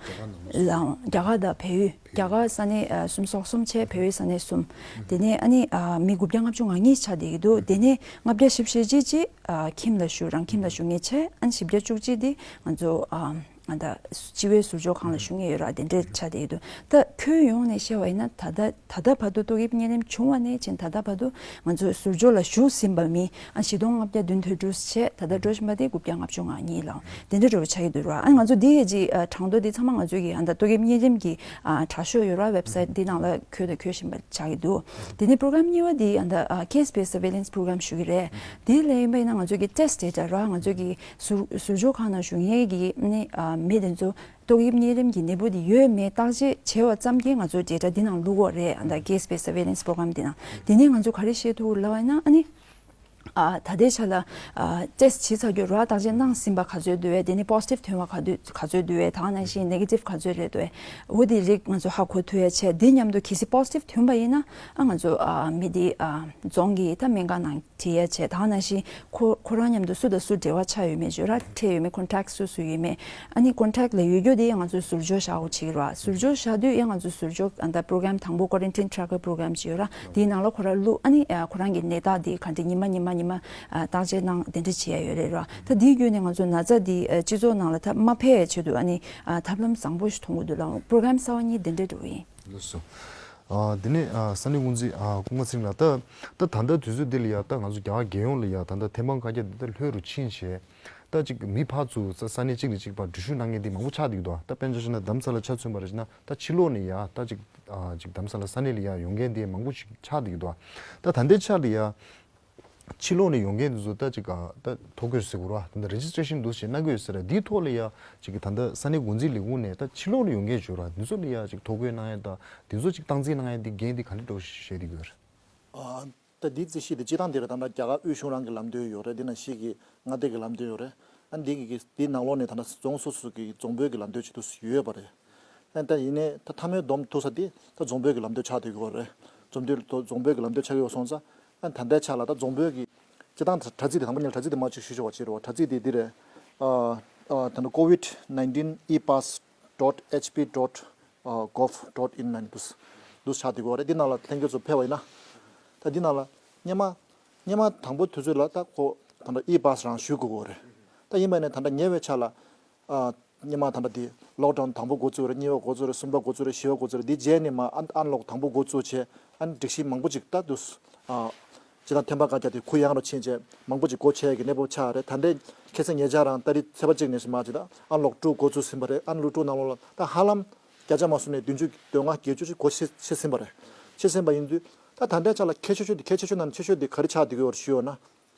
ལགས་འོང་། རྒྱ་གར་དང་བལ་ཡུལ། རྒྱ་གར་ས་གནས་ཨ་སུམ་ཅུ་སོ་གསུམ་བྱས། བལ་ཡུལ་ས་གནས་གསུམ། དེ་ནས་ཨ་ནི་ཨ་མི་དགུ་བརྒྱ་ལྔ་བཅུ་ང་གཉིས་ཆགས་བསྡད་ཀྱི་འདུག་དེ་ནས་ལྔ་བརྒྱ་བཞི་བཅུ་ཞེ་གཅིག་ཅིག་ཨ་ཁྱིམ་ལ་བཞུགས། རང་ཁྱིམ་ལ་བཞུགས་མཁན་བྱས། ཨ་ནི་བཞི་བརྒྱ་བཅུ་གཅིག་དེ་ང་ཚོ་ཨ་ཨ་ད་སྤྱི་བའི་ཟུར་འཇོག་ཁང་ལ་བཞུགས་མཁན་ཡོད་ར། དེ་འདྲས་ཆགས་བསྡད་ཀྱི་འདུག་ད་ཁྱོན་ཡོངས་ནས་བཤད་པ་ཡིན་ན་ད་ལྟ་ད་ལྟ་བར་དུ་ཏོག་དབྱིབས་གཉན་རིམས་བྱུང་བ་ནས་བྱས་ད་ལྟ་བར་དུ་ང་ཚོ་ཟུར་འཇོག་ལ་བཞུགས་ཟིན་པ་མི་ཨ་བཞི་སྟོང་ལྔ་བརྒྱ་བདུན་དོན་དྲུག་བྱས། ད་ལྟ་འགྲོ་བཞིན་པ་དེ་དགུ་བརྒྱ་ལྔ་བཅུ་ང་གཉིས་ལགས། དེ་འདྲ་འདྲ་བོ་ཆགས་ཀྱི་འདུག་ར། ཨ་ང་ཚོ་འདི་ཡི་ཅིག་ཨ་གྲངས་ཐོ་འདི་ཚང་མ་ང་ཚོ་གི་ཨ་ད་ཏོག་དབྱིབས་གཉན་རིམས་ཀྱི་ཨ་དྲ་ཤོག་ཡོད་ར། website འདི་ནང་ལ་འཁོད་དང་འཁོད་བཞིན་པ་ཆགས་ཀྱི་འདུག་དེ་ནས་program གཉིས་པ་འདི་ཨ་ད་ཨ་case based surveillance program ཞུ་གི་རེད། དེ་ལ་ཡིན་པ་ཡིན་ན་ང་ཚོ་གི་test data ར། ང་ཚོ་གི་ཟུར་ཟུར་འཇོག་ཁང་ནང་བཞུགས་མཁན་གྱི་ནི་ཨ་མི་དེ་ཚོ་ཏོག་དབྱིབས་གཉན་རིམས་ཀྱི་ནད་འབུ་དེ་ཡོད་མེད་བརྟག་དཔྱད་བྱས་པ་ཙམ་གྱིས་ང་ཚོ་data འདི་ནང་བླུག་གི་ཡོད་རེད། ཨ་ད་case based surveillance program འདི་ནང་། དེ་ནས་ང་ཚོ་ག་རེ་བཤད་ཐུབ་ལབ་པ་ཡིན་ན་ཨ་ནི། ཨ་ད་ལྟའི་ཆ་ལ་ཨ་test བྱས་ཚར་རྒྱུ་ར། བརྟག་དཔྱད་གནང་ཟིན་པ་ག་ཚོད་འདུག་གས། དེ་ནས་positive ཐོན་པ་ག་དུས་ག་ཚོད་འདུག་གས། ད་ག་ནང་བཞིན་negative ག་ཚོད་རེད་འདུག་གས། འོ་དེ་རིགས་ང་ཚོ་ཧ་གོ་ཐུབ་ཡ་བྱས། དེ་མཉམ་དུ་གལ་སྲིད་positive ཐོན་པ་ཡིན་ན་ཨ་ང་ཚོ་ཨ་མི་དེ་ཨ་རྫོང་གི་ད་སྨན་ཁང་ནང་ཁྲིད་ཡ་བྱས། ད་ག་ནང་བཞིན་ཁོ་ཁོ་རང་མཉམ་དུ་སུ་དང་སུ་འབྲེལ་བ་ཆགས་ཡོད་མེད་ཅིག་ར། འཕྲད་ཡོད་མེད། contact སུ་སུ་ཡོད་མེད། ཨ་ནི་contact ལ་ཡོད་རྒྱུ་དེ་ཡང་ང་ཚོས་ཟུར་འཇོག་བཞག་དགོས་ཅིག་ར། ཟུར་འཇོག་བཞག་དུས་ཡང་ང་ཚོས་ཟུར་འཇོག་ཨ་ད་program དང་པོ་quarantine tracker program ཅིག་ཡོད་ར། དེའི་ནང་ལ་ཁོ་རང་བླུགས། ཨ་ནི་ཨ་ཁོ་རང་གི་ནད་རྟགས་དེ་ག་འདྲ་ཉི་མ་ཉི་མ་ ཉི་མ་ཨ་བརྟག་དཔྱད་གནང་དེ་འདྲ་བྱེད་ཡ་ཡོད་རེད་ར། ད་དེའི་བརྒྱུད་ནས་ང་ཚོ་ན་ཚ་འདི་ཨ་སྤྱི་ཚོགས་ནང་ལ་ད་མ་འཕེལ་ཡ་ཆེད་དུ་ཨ་ནི་ཨ་ཐབས་ལམ་བཟང་པོ་ཞིག་མཐོང་གི་འདུག་ལ། པོ་རོ་གྷ་རམ་གསར་བ་གཉིས་དེ་འདྲ་འགྲོ་གི་ཡིན། ལགས་སོ། ཨ་དེ་ནས་ཨ་ས་གནས་འགོ་འཛིན་ཨ་སྐུ་ངོ་ཚེ་རིང་ལགས། ད་ད་ད་ལྟ་དུས་ཚོད་འདི་ལ་ཡ་ད་ང་ཚོ་རྒྱ་གར་རྒྱལ་ཡོངས་ལ་ཡ་ད་ལྟ་ཐེམ་སྤང་བཀག་རྒྱ་འདི་ད་ལྷོད་རུ་ཕྱིན་བྱས། ད་ཅིག་མི་ཕར་ཚུར་ས་ས་གནས་གཅིག་ནས་གཅིག་བར་འགྲུལ་བཞུད་གནང་མཁན་འདི་མང་པོ་ཆགས་བསྡད་ཀྱི་འདུག་ད་དཔེར་ན་ཆ་བཞག་ན་རྡ་རམ་ས་ལ་ཆ་མཚོན་པ་རེད་ཟེར་ན། ད་ཕྱི་ལོགས་ནས་ཡ་ད་ཅིག་ཨ་ཅིག་རྡ་རམ་ས་ལ་ས་གནས་ལ་ཡ་ཡོང་མཁན་འདི་མང་པོ་ཞིག་ཆགས་བསྡད་ཀྱི་འདུག་ད་ད་ལྟའི་ཆ་ལ་ཡ་ཕྱི་ལོགས་ནས་ཡོང་མཁན་འདི་ཚོ་ད་ཅིག་ཨ་ད་ཐོ་འགོད་ཟེར་དགོས་ར། ད་ད་རེ་ཇི་སི་ཊེ་ཤན་འདུག་སེ་གནང་གི་ཡོད་ས་རེད། འདིའི་ཐོག་ལ་ཡ་ཅིག་ད་ལྟ་ས་གནས་འགོ་འཛིན་ལས་ཁུངས་ནས་ད་ཕྱི་ལོགས་ནས་ཡོང་མཁན་ཡོད་ར། འདི་ཚོ་ལ་ཡ་ཅིག་ཐོ་འགོད་གནང་ཡ་ད་འདི་ཚོ་ཅིག་སྟངས་འཛིན་གནང་ཡ་འདི་འགན་འདི་ག་འདྲ་འདྲ་བོ་ཞིག་བཞེས་བསྡད་ཀྱི་ཡོད་རེད། ཨ། ད་འདི་རྩིས་གཞི་དེ་སྤྱི་བཏང་དེ་རེད། ད་ལྟ་རྒྱ་གར་དབུས་གཞུང་རང་གི་ལམ་སྟོན་ཡོད་རེད། འདི་ནང་བཞིན་གྱི་མངའ་སྡེ་གི་ལམ་སྟོན་ཡོད་རེད། ཨ་འདི་གི་འདི་ནང་ལོགས་ནས་ད་ལྟ་རྫོང་སོ་སོ་གི་རྫོང་དཔོན་གྱི་ལམ་སྟོན་བྱེད་དུ་ཡོད་པ་རེད། ཨ་ད་ཡིན་ནའི་ད་མཐའ་མའི་སྡོམ་ཐུག་ས་དེ་ད་རྫོང་དཔོན་གྱི་ལམ་སྟོན་ཆགས་བསྡད་ཡོད་རེད། རྫོང་དཔོན་རྫོང་དཔོན་གྱི་ལམ་སྟོན་ཆགས་ཡོད་སོང་ཙང་། ཨ་ད་ལྟའི་ཆ་ལ་ད་རྫོང་དཔོན་གྱི་སྤྱི་བཏང་དྲ་ཚིགས་དེ་དང་པོ་ཉིད་དྲ་ཚིགས་དེ་མར་ཅིག་ཞུ་ཆོག་པ་བྱེད་རོགས། དྲ་ཚིགས་དེ་འདི་རེད། ཨ་ཨ་ད་ལྟ་ཀོ་ཝིད་ནའིན་ཊིན་ཨི་པཱས་ཌོཊ་ཨེཆ་པི་ཌོཊ་ཨ་གོབ་ཌོཊ་ཨིན་ནང་འདུག་འདུག་ཆགས་བསྡད་ཀྱི་ཡོད་རེད། འདི་ནང་ལ་ལྷན་རྒྱས་ཚོ་ཕེབས་པ་ཡིན་ན། ད་འདི་ནང་ལ་སྔོན་མ་སྔོན་མ་དང་པོ་དུས་ཚོད་ལ་ད་ཁོ་ད་ལྟ་ཨི་པཱས་རང་ཞུ་དགོས་ཀྱི་ཡོད་རེད། ད་ཡིན་པ་ནས་ད་ལྟ་ཉེ་བའི་ཆར་ལ་ཨ་སྔོན་མ་ད་ལྟ་འདི་ལོག་ཌའུན་དང་པོ་འགོ་བཙུགས་རེད། གཉིས་པ་འགོ་བཙུགས་རེད། གསུམ་པ་འགོ་བཙུགས་རེད། བཞི་པ་འགོ་བཙུགས་རེད། འདི་རྗེས་ནས་མར་ཨན་ཨན་ལོག་དང་པོ་འགོ་བཙུགས་བྱས། ཨ་ནི་སྒྲིག་གཞི་མང་པོ་ཅིག་ད་འདུག་ཨ་སྤྱི་བཏང་ཐེམ་པ་བཀག་རྒྱ་དེ་གུ་ཡངས་རུ་ཕྱིན་བྱས་མང་པོ་ཅིག་སྒོ་ཕྱེ་ཡས་ཀྱི་གནས་བབ་ཆགས་རེད། ད་ལྟའི་ཁ་སང་ཉེ་ཆར་རང་ཏ་རིག་ཚེས་པ་གཅིག་ནས་མར་ཅིག་ད་ཨན་ལོག་ཊུ་འགོ་བཙུགས་ཟིན་པ་རེད། ཨན་ལོག་ཊུ་ནང་ལོགས་ལ་ད་ཧ་ལམ་བརྒྱ་ཆ་མ་སོང་ནས་བདུན་ཅུ་དོན་ལྔ་བརྒྱད་ཅུ་ཞིག་སྒོ་ཕྱེ་ཕྱེ་ཟིན་པ་རེད། ཕྱེ་ཟིན་པ་ཡིན་དུས་ད་ད་ལྟའི་ཆ་ལ་གལ་ཆེ་ཤོས་དེ་གལ་ཆེ་ཤོས་ནང་ནས་ཆེ་ཤོས་དེ་ག་རེ་ཆགས་བསྡད་ཀྱི་ཡོད་རེད་ཞུས་ཡོད་ན།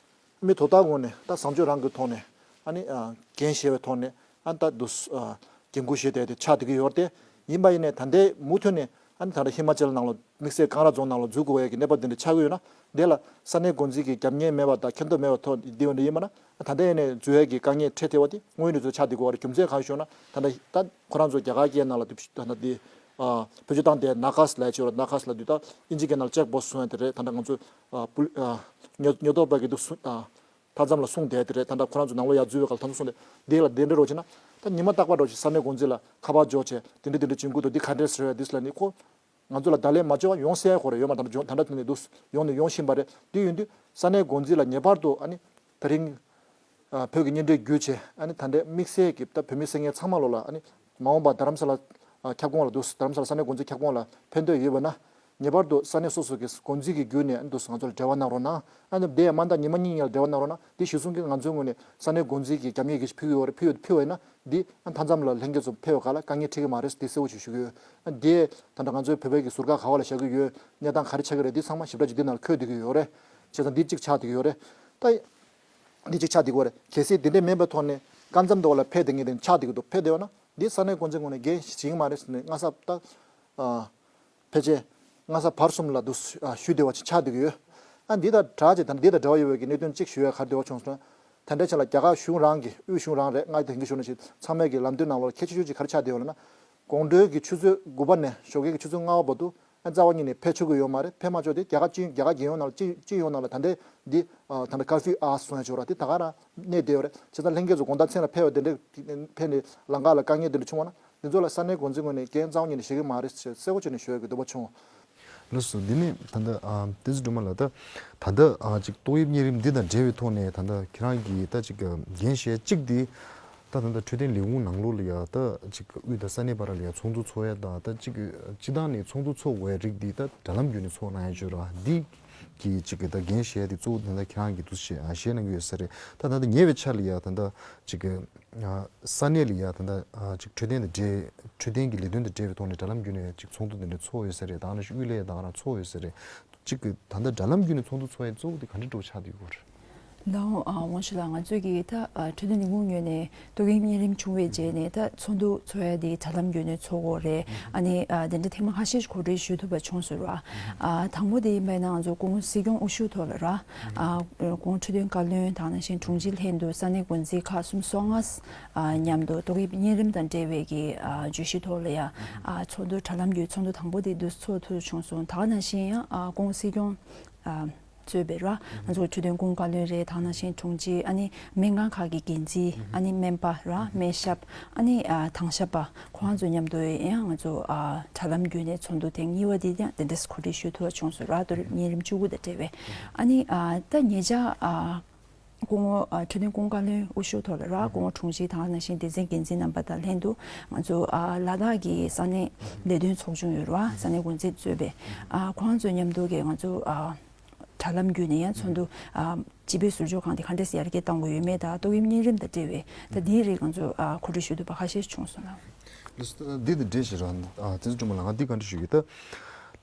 མི་དོ་བདག་ངོས་ནས་ད་བཟང་སྤྱོད་རང་གི་ཐོག་ནས་ཨ་ནི་ཨ་འགན་བཞེས་པའི་ཐོག་ནས་ཨ་ནི་ད་དུ་ཨ་འགན་འཁུར་བཞེས་བསྡད་དེ་ཆགས་བསྡད་ཀྱི་ཡོད་རེད་དེ། ཡིན་པ་ཡིན་ནའི་ད་ལྟའི་མུ་མཐུད་ནས་ཨ་ནི་ད་ལྟ་ཧི་མ་ཅལ་ནང་ལ་དམིགས་བསལ་ཀང་ར་རྫོང་ནང་ལ་འཛུལ་དགོས་ཡས་ཀྱི་གནས་བབ་དེ་འདྲ་ཆགས་ཀྱི་ཡོད་ན། དེ་ལ་ས་གནས་འགོ་འཛིན་གྱི་རྒྱབ་གཉེར་མེད་པ་དང་མཁྱེན་རྟོགས་མེད་པ་ཐོག་འདི་འདྲ་ཡིན་པ་ན། ད་ལྟ་ཡིན་ནའི་འཛུལ་ཡས་ཀྱི་དཀའ་ངལ་འཕྲད་བསྡད་པ་དེ་དངོས་ཡོད་གནས་ཚུལ་ཆགས་བསྡད་ཀྱི་ཡོད་རེད། རྒྱུ་མཚན་གང་ཞུ་ན། ད་ལྟ་ད་ཁོ་རང་ཚོ་རྒྱ་གར་སྐད་ནང་ལ་དུ་ད་ལྟ་འདི་ཨ་བེད་སྤྱོད་བཏང་བསྡད་ན་ཀཱས་ལབ་ཡས་ཅིག་ཡོད་རེད། ན་ཀཱས་ལབ་དུས་ད་ཨིན་ཇི་སྐད་ནང་ལ་ཅེག་བོག་སི་གསུང་ཡས་དེ་རེད། ད་ལྟ་ང་ཚོ་ཨ་པུ་ཨ་ཉོ་ཉོ་ཐོག་པ་གི་འདུག་གསུང་ཨ་མཐའ་མཚམས་ལ་སྲུང་བསྡད་དེ་རེད། ད་ལྟ་ཁོ་རང་ཚོ་ནང་ལོགས་ཡར་འཛུལ་བའི་སྐབས་ལ་མཐའ་མཚམས་སྲུང་བསྡད་དེ་ལ་འདི་འདྲ་རོགས་བྱས་ན། ད་ཉི་མ་རྟག་པར་རོགས་བྱས་ས་གནས་འགོ་འཛིན་ལ་ཁ་པར་འཇོག་བྱས་དེ་འདྲ་དེ་འདྲ་བྱེད་དགོས་འདུག་འདི་ག་འདྲས་ཟེར་བས་འདི་ལ་ནི་ཁོ་ང་ཚོ་ལ་བརྡ་ལན་མ་བྱོས་པ་ཡོང་སྲིད་ཡ་ཁོ་རེ་ཡོད་མ་རེད། ད་ལྟ་ད་ལྟ་དེ་ནས་འདུག་ཡོང་ནས་ཡོང་བཞིན་པ་རེད། དེ་ཡིན་དུས་ས་གནས་འགོ་འཛིན་ལ་ངེས་པར་དུ་ཨ་ནི་དེ་རིང་ཨ་བོད་ཀྱི་གཉེན་འབྲེལ་བརྒྱུད་བྱས་ཨ་ནི་ད་ལྟའི་དམིགས་བསལ་གྱི་ད་བོད་མི་སེར་ངན་ཚང་མ་ལོ་ལ་ཨ་ནི་མ་འོངས་པ་རྡ་རམ་ས་ལ་ཨ་ཁྱབ་ཁོངས་ལ་འདུག་རྡ་རམ་ས་ལ་ས་གནས་འགོ་འཛིན་ཁྱབ་ཁོངས་ལ་ཕན་ཐོགས་ཡོད་པ་ན། ངེས་པར་དུ་ས་གནས་སོ་སོ་གི་འགོ་འཛིན་གྱི་བརྒྱུད་ནས་ཨ་ནི་འདུག་ང་ཚོ་ལ་འབྲེལ་བ་གནང་རོགས་གནང་། ཨ་ནི་དེ་ཡང་མ་འདང་ཉི་མ་གཉིས་གཉིས་ལ་འབྲེལ་བ་གནང་རོགས་གནང་། དེ་གཞི་བཟུང་གིས་ང་ཚོའི་ངོས་ནས་ས་གནས་འགོ་འཛིན་གྱི་རྒྱབ་གཉེར་གྱི་ཕུལ་ཡོད་རེད། ཕུལ་ཡོད་ཕུལ་བ་ཡིན་ན། འདི་ཨ་མཐའ་མཚམས་ལ་ལྷན་རྒྱས་ཚོ་ཕེབས་པའི་སྐབས་ལ་དཀའ་ངལ་འཕྲད་ཀྱི་མ་རེད། འདི་གསལ་པོ་ཞིག་ཞུ་གི་ཡོད། ཨ་འདི་ད་ལྟ་ང་ཚོའི་བོད་པའི་གི་ཟུར་བཀག་ག་བ་ལ་བཞག་གི་ཡོད། གནས་སྟངས་ག་རེ་ཆགས་ཀྱི་རེད། འདི་ཚང་མ་ཞིབ་ཕྲ་ཅིག་འདི་ནང་ལ་འཁོད་བསྡད་ཀྱི་ཡོད་རེད། བྱས་ཙང་འདི་གཅིག་ཆགས་བསྡད་ཀྱི་ཡོད་རེད། ད་འདི་གཅིག་ཆགས་བསྡད་ཀྱི་ཡོད་རེད། གལ་སྲིད་འདི་འདྲ་མིན་པའི་ཐོག་ནས་སྐབས་མཚམས་དེ་བ་ལ་ཕེབས་བསྡད་མཁན་དེ་ཆགས་བསྡད་ཀྱི་འདུག་ཕེབས་བསྡད་པ་ན་འདི་ས་གནས་འགོ་འཛིན་ངོས་ནས་འགན་བཞེས་ཀྱི་མ་རེད་ཟེར་ནས་སྔ་ས་ད་ཨ། ཕལ་ཆེར་སྔ་ས་བར་གསུམ་ལ་འདུག་ཨ་ཞུ་བདེ་བ་ཅིག་ཆགས་བསྡད་ཀྱི་ཡོད། ཨ་འདི་དང་འདྲ་ཅིག་དང་འདི་དང་འདྲ་བ་ཡོད་པའི་གི་གནད་དོན་གཅིག་ཞུ་ཡ་ག་རེ་བདེ་བ་བྱུང་སོང་ན། ད་ལྟའི་ཆ་ལ་རྒྱ་གར་གཞུང་རང་གི་དབུས་གཞུང་རང་རེད། ང་དེང་གི་གཞུང་ནང་བཞིན་ཚང་མས་ཀྱི་ལམ་སྟོན་ནང་ལོགས་ལ་གལ་ཆེ་ཤོས་ཅིག་ག་རེ་ཆགས་བསྡད་ཡོད་ལབ་ན། དགོང་དྲོའི་གི་ཆུ་ཚོད་དགུ་པ་ནས་ཞོགས་ཀའི་གི་ཆུ་ཚོད་ལྔ་པ་བར་དུ་ཨ་རྩ་བ་ཉིད་ནས་ཕེབས་ཆོག་གི་ཡོད་མ་རེད། ཕེབས་མ་ཆོག་དེ་རྒྱ་གར་སྤྱི་རྒྱ་གར་རྒྱལ་ཡོངས་ནང་ལ་སྤྱི་སྤྱི་ཡོངས་ནང་ལ་ད་ལྟའི་འདི་ཨ་ད་ལྟ་ཀར་ཕིའུ་ཨ་སོང་ཡ་ཅིག་ཡོད་ར། དེ་ད་ག་རང་གནས་བསྡད་ཡོད་རེད། བྱས་ཙང་ལྷན་རྒྱས་ཚོ་དགོང་དག་མཚན་ལ་ཕེབས་པ་དེ་འདྲ་ཕེབས་ནས་ལམ་ཁ་ལ་དཀའ་ངལ་དེ་འདྲ་བྱུང་བ་ན། དེ་ཚོ་ལ་ས་གནས་འགོ་འཛིན་ངོས་ནས་འགན་རྩ་བ་ཉིད་ནས་བཞེས་ཀྱི་མ་རེད་ཞེས་གསལ་པོ་བྱས་ནས་ཞུ་ཡ་གི་འདོད་པ་བྱུང་། ལགས་སོ། འདི་ནས་ད་ལྟ་ཨ་བསྟན་འཛིན་སྒྲོལ་མ་ལགས། ད་ད་ལྟ་ཨ་ཅིག་ཏོག་དབྱིབས་གཉན་རིམས་འདི་དང་འབྲེལ་བའི་ཐོག་ནས་ད་ལྟ་ཁྱེད་རང་གིས་ད་ཅིག་འགན་བཞེས་གཅིག་འདི་ད་ད་ལྟ་འཕྲོད་བསྟེན་ལས་ཁུངས་ནང་ལོགས་ལ་ཡ་ད་ཅིག་དབུས་དང་ས་གནས་བར་ལ་ཡ་ཚོགས་འདུ་ཚོགས་ཡ་དང་། ད་ཅིག་སྤྱི་བཏང་ནས་ཚོགས་འདུ་ཚོགས་དགོས་ཡ་རིགས་འདི་ད་དྲ་ལམ་བརྒྱུད་ནས་ཚོགས་གནང་ཡ་བྱོས་ར། འདི་གི་ཅིག་གི་ད་འགན་བཞེས་ཡ་དེ་གཙོ་བོ་ད་ལྟ་ཁྱེད་རང་གིས་འདུག་སེ་བཞེས་གནང་གི་ཡོད་ས་རེད། ད་ད་ལྟ་ཉེ་བའི་ཆར་ལ་ཡ་ད་ལྟ་ཅིག་གི་ཨ་ས་གནས་ལ་ཡ་ད་ལྟ་ཨ་ཅིག་འཕྲོད་བསྟེན་དང་འབྲེལ་འཕྲོད་བསྟེན་གྱི་ལས་དོན་དང་འབྲེལ་བའི་ཐོག་ནས་དྲ་ལམ་བརྒྱུད་ནས་ཅིག་ཚོགས་འདུ་དེ་འདྲ་ཚོགས་ཡོད་ས་རེད། ད་ག་ནང་བཞིན་དབུས་ལ་ཡ་ད་ག་རང་ཚོགས་ཡོད་ས་རེད། ཅིག་གི་ད་ལྟ་དྲ་ལམ་བརྒྱུད་ནས་ཚོགས་འདུ་ཚོགས་ཡ་གཙོ་བོ་དེ་ག་འདྲ་འདྲ་བོ་ཆགས་བསྡད་ཡོད་རེད། ལགས་འོང་། ཨ་ཝང་ཞི་ལགས། ང་ཚོས་ཀྱི་ད་ཨ་འཕྲོད་བསྟེན་ལས་ཁུངས་ངོས་ནས་ཏོག་དབྱིབས་གཉན་རིམས་བྱུང་བའི་རྗེས་ནས་ད་ཚོགས་འདུ་ཚོགས་ཡ་དེ་དྲ་ལམ་བརྒྱུད་ནས་ཚོགས་དགོས་རེད། ཨ་ནི་ཨ་དེ་འདྲ་ཐེངས་མ་ཁ་ཤས་ཤིག་གོ་སྒྲིག་ཞུ་ཐུབ་པ་བྱུང་ཟེར་བ། ཨ་དང་པོ་དེ་ཡིན་པ་ཡིན་ན་ང་ཚོ་སྐུ་ངོ་སྲིད་སྐྱོང་དབུ་བཞུགས་ཐོག་ལ་ར། ཨ་སྐུ་ངོ་འཕྲོད་བསྟེན་བཀའ་བློན་དང་ནང་བཞིན་དྲུང་ཆེ་ལྷན་དུ་ས་གནས་འགོ་འཛིན་ཁག་སུམ་ཅུ་སོ་ལྔ་ཨ་མཉམ་དུ་ཏོག་དབྱིབས་གཉན་རིམས་དང་འབྲེལ་བའི་གི་ཨ་བརྗོད་གཞི་ཐོག་ལ་ཡ་ཨ་ཚོགས་འདུ་དྲ་ལམ་བརྒྱུད་ཚོགས་འདུ་དང་པོ་དེ་འདུག་ཚོགས་ཐུབ་བྱུང་སོང་། ད་ག་ནང་བཞིན་ཡང་ཨ་སྐུ་ངོ་སྲིད་སྐྱོང་ཨ་ གཙོས་པའི་ར་ང་ཚོ་འཕྲོད་བསྟེན་ཀུན་དགའ་བློན་རེད། དེ་ནང་བཞིན་དྲུང་ཆེ། ཨ་ནི་སྨན་ཁང་ཁག་གི་འགན་འཛིན། ཨ་ནི་སྨན་པ་ར་སྨན་ཞབས། ཨ་ནི་ཨ་དྭངས་ཞབས་པ་ཁོང་ཚོ་མཉམ་དུ་ཡང་ང་ཚོ་ཨ་དྲ་ལམ་བརྒྱུད་ནས་ཚོགས་འདུ་ཐེངས་གཉིས་པ་འདི་ཡང་དེ་འདྲས་གོ་སྒྲིག་ཞུ་ཐུབ་པ་བྱུང་སོང་ར། མདོ་དབུས་བརྙན་རིམ་བཅུ་དགུ་དང་འབྲེལ་བའི། ཨ་ནི་ཨ་ད་ཉེ་ཆར་ཨ་སྐུ་ངོ་ཨ་འཕྲོད་བསྟེན་ཀུན་དགའ་བློན་དབུ་བཞུགས་ཐོག་ལ་ར་སྐུ་ངོ་དྲུང་ཆེ་དང་ནང་བཞིན་སྡེ་ཚན་འགན་འཛིན་རྣམ་པ་དང་ལྷན་དུ་ང་ཚོ་ཨ་ལ་དྭགས་ཀྱི་ས་གནས་ལས་དོན་ཚོགས་ཆུང་ཡོད་ར། ས་གནས་འགོ་འཛིན་གཙོས་པའི་ཨ་ཁོང་ཚོ་མཉམ་དུ་གི་ང་ཚོ་ཨ་དྲ་ལམ་བརྒྱུད་ནས་ཡང་ཚོགས་འདུ་ཨ་སྤྱི་པའི་ཟུར་འཇོག་ཁང་དེ་ག་འདྲས་ཡར་རྒྱས་གཏང་དགོས་ཡོད་མེད་དང་ཏོག་དབྱིབས་གཉན་རིམས་དང་འབྲེལ་བའི་ད་འདིའི་རིགས་ང་ཚོ་ཨ་གོ་སྒྲིག་ཞུ་ཐུབ་པ་ཁ་ཤས་ཤིག་བྱུང་སོང་ལ། འདི་དང་འབྲེལ་བཞིན་རང་ཨ་དེ་ཚོ་སྤྲོ་མོ་ལ་ང་འདི་ག་འདྲ་ཞུ་གི་ད།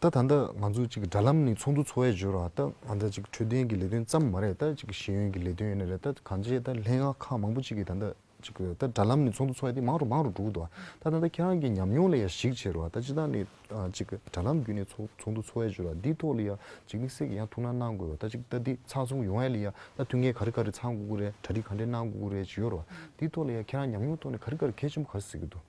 ད་ད་ལྟ་ང་ཚོ་ཅིག་དྲ་ལམ་ནས་ཚོགས་འདུ་འཚོགས་ཡས་བརྗོད་ར། ད་ང་ཚོ་ཅིག་འཕྲོད་བསྟེན་གྱི་ལས་དོན་ཙམ་མ་རེད། ད་ཅིག་ཤེས་ཡོན་གྱི་ལས་དོན་ཡིན་ན་རེད། ད་གང་ཅི་ད་ལྷན་ཁག་ཁག་མང་པོ་ཅིག་གིས་ད་ལྟ་ཅིག་ད་དྲ་ལམ་ནས་ཚོགས་འདུ་འཚོགས་ཡས་དེ་མང་རུ་མང་རུ་འགྲོ་གི་འདུག་ད་ད་ལྟ་ཁྱེད་རང་གི་ཉམས་མྱོང་ལ་ཡང་གཞིགས་བྱས་ར། ད་ཅི་ད་ནས་ཅིག་དྲ་ལམ་བརྒྱུད་ནས་ཚོགས་ཚོགས་འདུ་འཚོགས་ཡས་བརྗོད་ར། འདིའི་ཐོག་ལ་ཡང་ཅིག་དམིགས་བསལ་གྱི་ཡང་ཐུགས་སྣང་གནང་དགོས་པ། ད་ཅིག་ད་འདི་ཚགས་ཚུད་ཡོང་ཡས་ལ་ཡང་ད་ཐུགས་འགན་ག་རེ་ག་རེ་ཚང་དགོས་ཀྱི་རེད། གྲ་སྒྲིག་ག་འདྲས་གནང་དགོས་ཀྱི་རེད་ཅིག་ཡོད་ར། འདིའི་ཐོག་ལ་ཡང་ཁྱེད་རང་ཉམས་མྱོང་ཐོག་ནས་ག་རེ་ག་རེ་གལ་ཆེན་པོ་ག་རེ་གཟིགས་ཀྱི་འདུག་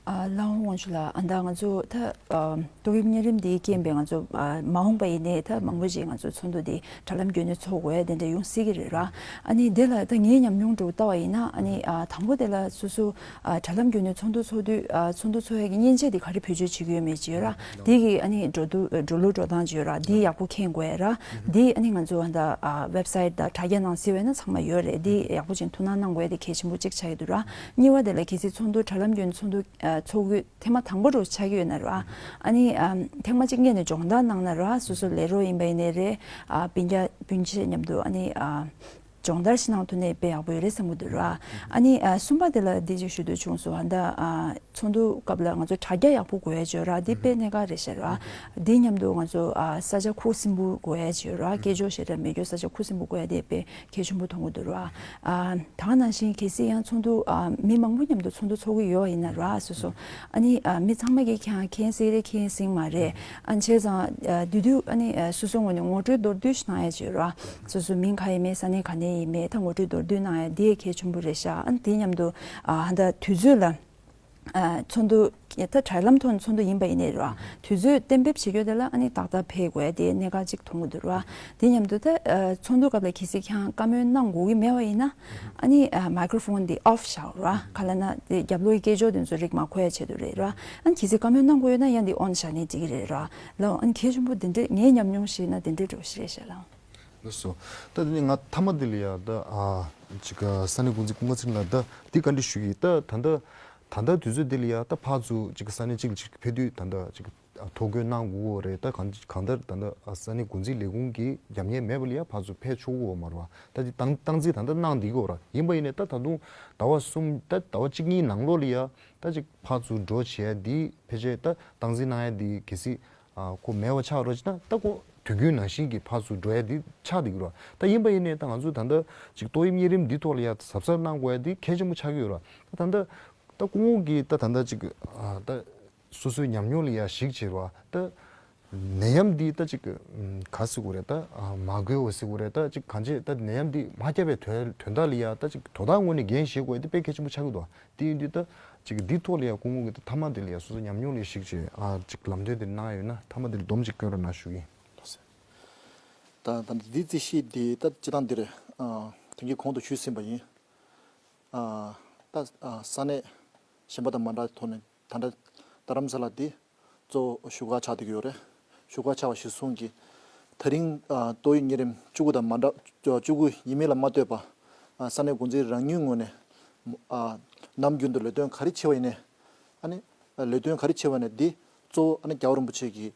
ཨ་ལགས་དབང་ཕྱུག་ལགས། ཨ་ད་ང་ཚོ་ད་ཨ་ཏོག་དབྱིབས་གཉན་རིམས་འདིའི་རྐྱེན་པས་ང་ཚོ་ཨ་མ་འོངས་པ་ཡིན་ནའི་ད་མང་པོ་ཅིག་ང་ཚོ་ཚོགས་འདུ་འདི་དྲ་ལམ་བརྒྱུད་ནས་འཚོགས་དགོས་དེ་འདྲ་ཡོང་སྲིད་ཀྱི་རེད་ར། ཨ་ནི་དེ་ལ་ད་ངའི་ཉམས་མྱོང་འདྲ་བོ་ལྟ་བ་ཡིན་ན། ཨ་ནི་ཨ་དང་པོ་དེ་ལ་སོ་སོ་ཨ་དྲ་ལམ་བརྒྱུད་ནས་ཚོགས་འདུ་འཚོགས་དུས་ཨ་ཚོགས་འདུ་འཚོགས་ཡས་ཀྱི་མཉེན་ཆས་དེ་ག་རེ་བེད་སྤྱོད་བྱེད་ཀྱི་ཡོད་མེད་ཅིག་ཡོད་ར། དེ་གི་ཨ་ནི་འགྲོ་དུས་འགྲོ་ལུགས་འགྲོ་སྟངས་ཅིག་ཡོད་ར། དེ་ཡག་པོ་མཁྱེན་དགོས་ར། དེ་ཨ་ནི་ང་ཚོ་ཨ་ད་ཨ་ཝེབ་སའིཊ་དང་དྲ་རྒྱ་ནང་གཟིགས་པ་ཡིན་ན་ཚང་མ་ཡོད་རེད། དེ་ཡག་པོ་ཅིག་ཐུགས་སྣང་གནང་དགོས་ཡས་དེ་གལ་ཆེན་པོ་གཅིག་ཆགས་ཀྱི་འདུག་ར། གཉིས་པ་དེ་ལ་གལ་སྲིད་ཚོགས་འདུ་དྲ་ལམ་བརྒྱུད་ནས་ཚོགས་འདུ་ཨ་འཚོགས་དུས་ཐེངས་མ་དང་པོ་འདྲ་བོ་ཆགས་ཀྱི་ཡོད་ན་ར། ཨ་ནི་ཨ་ཐེངས་མ་གཅིག་སྔོན་ནས་སྦྱོང་བརྡར་གནང་ན་ར། སོ་སོ་ལས་རོགས་ཡིན་པ་ཡིན་ནའི་རེད། ཨ་སྤུན་ཀྱག་སྤུན་མཆེད་མཉམ་དུ་ཨ་ནི་ཨ་སྦྱོང་བརྡར་ཞིག་གནང་ཐུབ་ན་དཔེ་ཡག་པོ་ཡོད་རེད་བསམ་གྱི་འདུག་ར། ཨ་ནི་ཨ་གསུམ་པ་དེ་ལ་འདི་ཅིག་ཞུ་འདོད་བྱུང་སོང་། ཨ་ད་ཨ་ཚོགས་འདུ་སྐབས་ལ་ང་ཚོ་དྲ་རྒྱ་ཡག་པོ་དགོས་ཡ་ཅིག་ཡོད་ར། འདི་དཔེ་གནད་འགག་རེད་ཤག་ར། འདི་མཉམ་དུ་ང་ཚོ་ཨ་ས་ཆ་ཁུ་སིམ་པོ་དགོས་ཡ་ཅིག་ཡོད་ར། སྐད་ཅོར་ཞེ་དྲག་མེད་རྒྱུ་ས་ཆ་ཁུ་སིམ་པོ་དགོས་ཡ་དེ་དཔེ་གལ་ཆེན་པོ་མཐོང་གི་འདུག་ར། ཨ་ད་ནང་བཞིན་གལ་སྲིད་ཡང་ཚོགས་འདུ་ཨ་མི་མང་པོ་མཉམ་དུ་ཚོགས་འདུ་འཚོགས་ཀྱི་ཡོད་པ་ཡིན་ན་ར། སོ་སོ་ཨ་ནི་ཨ་མི་ཚང་མ་གིས་ཁྱེད་རང་མཁྱེན་གསལ་རེད་མཁྱེན་གསལ་མ་རེད། ཨ་བྱས་ཙང་ཨ་དེ་དུས་ཨ་ནི་ཨ་སོ་སོའི་ངོས་ནས་ངོ་སྤྲོད་མདོར་བསྡུས་ཤིག་གནང་ཡ་ཅིག་ཡོད་ར། སོ་སོ་མིང་ག་ཡིན་མིན་ས་གནས་ག་ནས་ཡིན་མིན་ད་ངོ་སྤྲོད་མདོར་བསྡུས་གནང་ཡ་དེ་གལ་ཆེན་པོ་རེད་ཤག་ཨ་ནི་དེ་མཉམ་དུ་ཨ་ད་དུས་ཚོད་ལ། ཨ་ཚོགས་འདུ་ད་དྲ་ལམ་ཐོག་ནས་ཚོགས་འདུ་ཡིན་པ་ཡིན་ནའི་ར། དུས་ཚོད་གཏན་འབེབས་བྱེད་རྒྱུ་དེ་ལ་ཨ་ནི་ཏག་ཏག་ཕེབས་དགོས་དེ་གནད་འགག་ཅིག་མཐོང་གི་འདུག་ར། དེ་མཉམ་དུ་ད་ཨ་ཚོགས་འདུ་སྐབས་ལ་གལ་སྲིད་ཁྱེད་རང་བཀའ་མོལ་གནང་དགོས་ཀྱི་མེད་པ་ཡིན་ན། ཨ་ནི་ཨ་མའི་ཀྲོ་ཕོན་འདི་ཨོཕ་བཞག་ར། ག་ལབ་ན་དེ་རྒྱབ་ལོགས་ཀྱི་སྐད་ཅོར་དེ་ཚོ་རིག་མ་གོ་ཡ་ཆེད་དུ་རེད་ར། ཨ་ནི་གལ་སྲིད་བཀའ་མོལ་གནང་དགོས་ཡོད་ན་ཡང་འདི་ཨོན་བཞག་ནས་འགྲིག་གི་རེད་ར། ལགས་ཨ་ནི་གལ་ཆེན་པོ་དེ་འདྲས་ངའི་ཉམས་མྱོང་བཤད་ན་དེ་འདྲས་འདྲ་བོ་ཞིག་རེད་ཤག་ལགས། ལགས་སོ། ད་དེ་ནས་ང་མཐའ་མ་དེ་ལ་ཡ་ད་ཨ་ཅིག་ས་གནས་འགོ་འཛིན་ཀུན་དགའ་ཚེ་རིང་ལགས་ད་འདི་བཀའ་འདྲི་ཞུ་གི་ཡིན། ད་ད་ལྟ་ད་ལྟ་དུས་ཚོད་འདི་ལ་ཡ་ད་ཕར་ཚུར་ཅིག་ས་གནས་གཅིག་ལ་ཅིག་ཕེབས་དུས་ད་ལྟ་ཅིག་ཐོ་འགོད་གནང་དགོས་རེད། ད་གང་གང་ལྟར་ད་ལྟ་ས་གནས་འགོ་འཛིན་ལས་ཁུངས་ཀྱི་རྒྱབ་གཉེར་མེད་པ་ལ་ཡ་ཕར་ཚུར་ཕེབས་ཆོག་གི་ཡོད་མ་རེད་པ། ད་ཅིག་སྟངས་སྟངས་འཛིན་ད་ལྟ་གནང་བསྡད་ཀྱི་ཡོད་རེད། ཡིན་པ་ཡིན་ནའི་ད་ད་དུང་ཟླ་བ་གསུམ་ད་ཟླ་བ་གཅིག་གཉིས་ནང་ལོགས་ལ་ཡ་ད་ཅིག་ཕར་ཚུར་འགྲོ་བྱས་འདི་ཕལ་ཆེར་ད་སྟངས་འཛིན་གནང་ཡ་འདི་གལ་སྲིད་ཨ་ཁོ་མེད་པ་ཆགས་རོགས་བྱས་ན་ད་ཁོ་དུས་རྒྱུན་ནང་བཞིན་གྱི་ཕར་ཚུར་འགྲོ་ཡ་འདི་ཆགས་བསྡད་ཀྱི་རེད། ད་ཡིན་པ་ཡིན་ནའི་ད་ང་ཚོས་ད་ལྟ་ཅིག་ཏོག་དབྱིབས་གཉན་རིམས་འདི་ཐོག་ལ་ཡ་གཟབ་གཟབ་གནང་དགོས་ཡ་འདི་གལ་ཆེན་པོ་ཆགས་ཀྱི་ཡོད་རེད། ད་ད་ལྟ་ད་སྐུ་ངོ་གིས་ད་ད་ལྟ་ཅིག་ཨ་ད་སོ་སོའི་ཉམས་མྱོང་ལ་ཡ་གཞིགས་བྱས་རེད་པ། ད་ནད་ཡམས་འདི་ད་ཅིག་ག་ཟེར་དགོས་རེད། ད་མ་འགོས་པ་ཟེར་དགོས་རེད། ད་ཅིག་གང་ཅི་ད་ནད་ཡམས་འདི་མ་ཁྱབ་པའི་དོན་དོན་དག་ལ་ཡ་ད་ཅིག་དོ་བདག་ངོས་ནས་འགན་བཞེས་དགོས་ཡ་འདི་དཔེ་གལ་ཆེན་པོ་ཆགས་ཀྱི་འདུག་དེ་ཡིན་དུས་ད་ཅིག་འདི་ཐོག་ལ་ཡ་སྐུ་ངོ་གིས་ད་མཐའ་མ་དེ་ལ་ཡ་སོ་སོ་ཉམས་མྱོང་ལ་གཞིགས་བྱས་ཨ་ཅིག་ལམ་སྟོན་དེ་གནང་ཡོད་ན་མཐའ་མ་དེ་ལ་སྡོམ་ཅིག་སྐྱོན་རོགས་གནང་ཞུ་གི་ཡིན། ད་ད་འདི་རྩིས་གཞི་འདི་ད་སྤྱི་བཏང་འདིར་ཨ་དེང་གི་གོང་དུ་ཞུས་ཟིན་པ་ཡིན། ཨ་ད་ཨ་ས་གནས་གཞན་པ་དང་མ་འདྲ་ཐོག་ནས་ད་ལྟ་རྡ་རམ་ས་ལ་འདི་གཙོ་བོ་བཞུགས་སྒར་ཆགས་བསྡད་ཀྱི་ཡོད་རེད། བཞུགས་སྒར་ཆགས་པ་གཞིར་བཟུང་གིས་ད་རིང་ཨ་ཏོག་དབྱིབས་གཉན་རིམས་བཅུ་དགུ་དང་མ་འདྲ་བཅུ་དགུ་ཡིན་མིན་ལ་མ་ལྟོས་པ་ཨ་ས་གནས་འགོ་འཛིན་རང་ཉིད་ངོས་ནས་ཨ་ནམ་རྒྱུན་དུ་ལས་དོན་ག་རེ་བྱེད་པ་ཡིན་ནའི་ཨ་ནི་ལས་དོན་ག་རེ་བྱེད་པ་ནས་འདི་གཙོ་བོ་ཨ་ནི་རྒྱལ་བ་རིན་པོ་ཆེ་གི་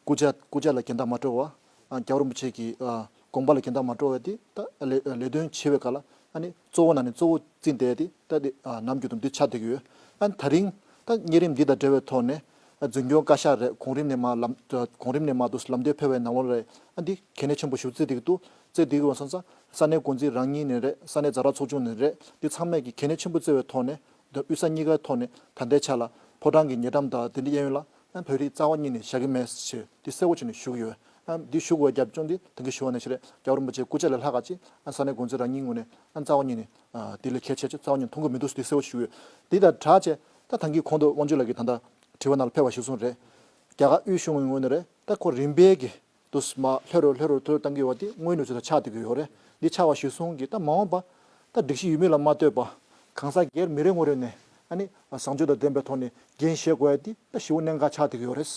སྐུ་ཕྱྭ་སྐུ་ཕྱྭ་ལ་གྱེན་ལྟ་མ་འགྲོ་བ། ཨ་རྒྱལ་བ་རིན་པོ་ཆེ་གི་ཨ་དགོངས་པ་ལ་གྱེན་ལྟ་མ་འགྲོ་བ་འདི་ད་ལས་ལས་དོན་བྱེད་པའི་སྐབས་ལ་ཨ་ནི་གཙོ་བོ་ནང་ནས་གཙོ་བོ་བརྩིས་བསྡད་དེ་ད་འདི་ཨ་ནམ་རྒྱུན་དུ་འདི་ཆགས་བསྡད་ཀྱི་ཡོད། ཨ་ནི་ད་རིང་ད་གཉན་རིམས་འདི་དང་འབྲེལ་བའི་ཐོག་ནས་ཨ་འཛིན་སྐྱོང་བཀའ་ཤག་རེད། གོང་རིམ་ནས་མར་ལམ་གོང་རིམ་ནས་མར་འདུག་ལམ་སྟོན་ཕེབས་པའི་ནང་ལོགས་རེད། ཨ་འདི་གལ་གནད་ཆེན་པོ་ཞིག་བརྩིས་བསྡད་ཀྱི་འདུག་བརྩིས་བསྡད་ཀྱི་ཡོད་པ་སོང་ཙང་ས་གནས་འགོ་འཛིན་རང་ཉིད་ནས་རེད། ས་གནས་ཛ་དྲག་ཚོགས་ཆུང་ནས་རེད། འདི་ཚང་མས་ཀྱི་གལ་གནད་ཆེན་པོ་བརྩི་བའི་ཐོག་ནས། དབུས་ས་གཉིས་ཀའི་ཐོག་ནས་ད་ལྟའི་ཆ་ལ་ཕོ་བྲང་གི་ཉེ་འགྲམ་དང་དེ་འདྲའི་གཡས་གཡོན་ལ་ཨ་བོད་རིགས་རྩ་བ་ཉིད་ནས་བཞག་གི་མེད་ཅེས་འདི་གསལ་པོ་བྱས་ནས་ཞུ་གི་ཡོད། ཨ་འདི་ཞུ་དགོས་རྒྱབ་ལྗོངས་འདི་ད་གིན་ཞུ་བ་ནང་བཞིན་རེད། རྒྱལ་བ་རིན་པོ་ཆེ་སྐུ་ཕྱྭ་ལས་ལྷག་ག་ཅིག་ཨ་ས་གནས་འགོ་འཛིན་རང་ཉིད་ངོས་ནས་ཨ་རྩ་བ་ཉིད་ནས་ཨ་འདི་ལས་གལ་ཆེ་ཆེ་རྩ་བ་ཉིད་མཐོང་གི་མི་འདུག་ཟེར་འདི་གསལ་པོ་ཞུ་གི་ཡོད། འདི་དང་སྦྲགས་བྱས་ད་ད་གིན་གོང་དུ་དབང་ཕྱུག་ལགས་ཀྱིས་ད་ལྟ་དྲི་བ་ནང་ལ་ཕེབས་པ་གཞིར་བཟུང་རེད། རྒྱ་གར་དབུས་གཞུང་གི་ངོས་ནས་རེད། ད་ཁོ་རིམ་པས་ཀྱི་ དུས་མ་ལྷོད་རུ་ལྷོད་རུ་ལྷོད་རུ་བཏང་གི་ཡོད་པ་དེ་དངོས་གནས་ཚུལ་དང་ཆགས་བསྡད་ཀྱི་ཡོད་རེད། འདི་ཆགས་པ་གཞིར་བཟུང་གིས་ད་མ་འོངས་པ་ད་སྒྲིག་གཞི་ཡོད་མེད་ལ་མ་ལྟོས་པ་གང་ཟག་སྒེར་མི་རེ་ངོ་རེ་ནས་ཨ་ནི་བཟང་སྤྱོད་དང་ལྡན་པའི་ཐོག་ནས་འགན་བཞེས་དགོས་ཡ་དེ་ད་ཞེ་པོ་གནད་འགག་ཆགས་བསྡད་ཀྱི་ཡོད་རེད།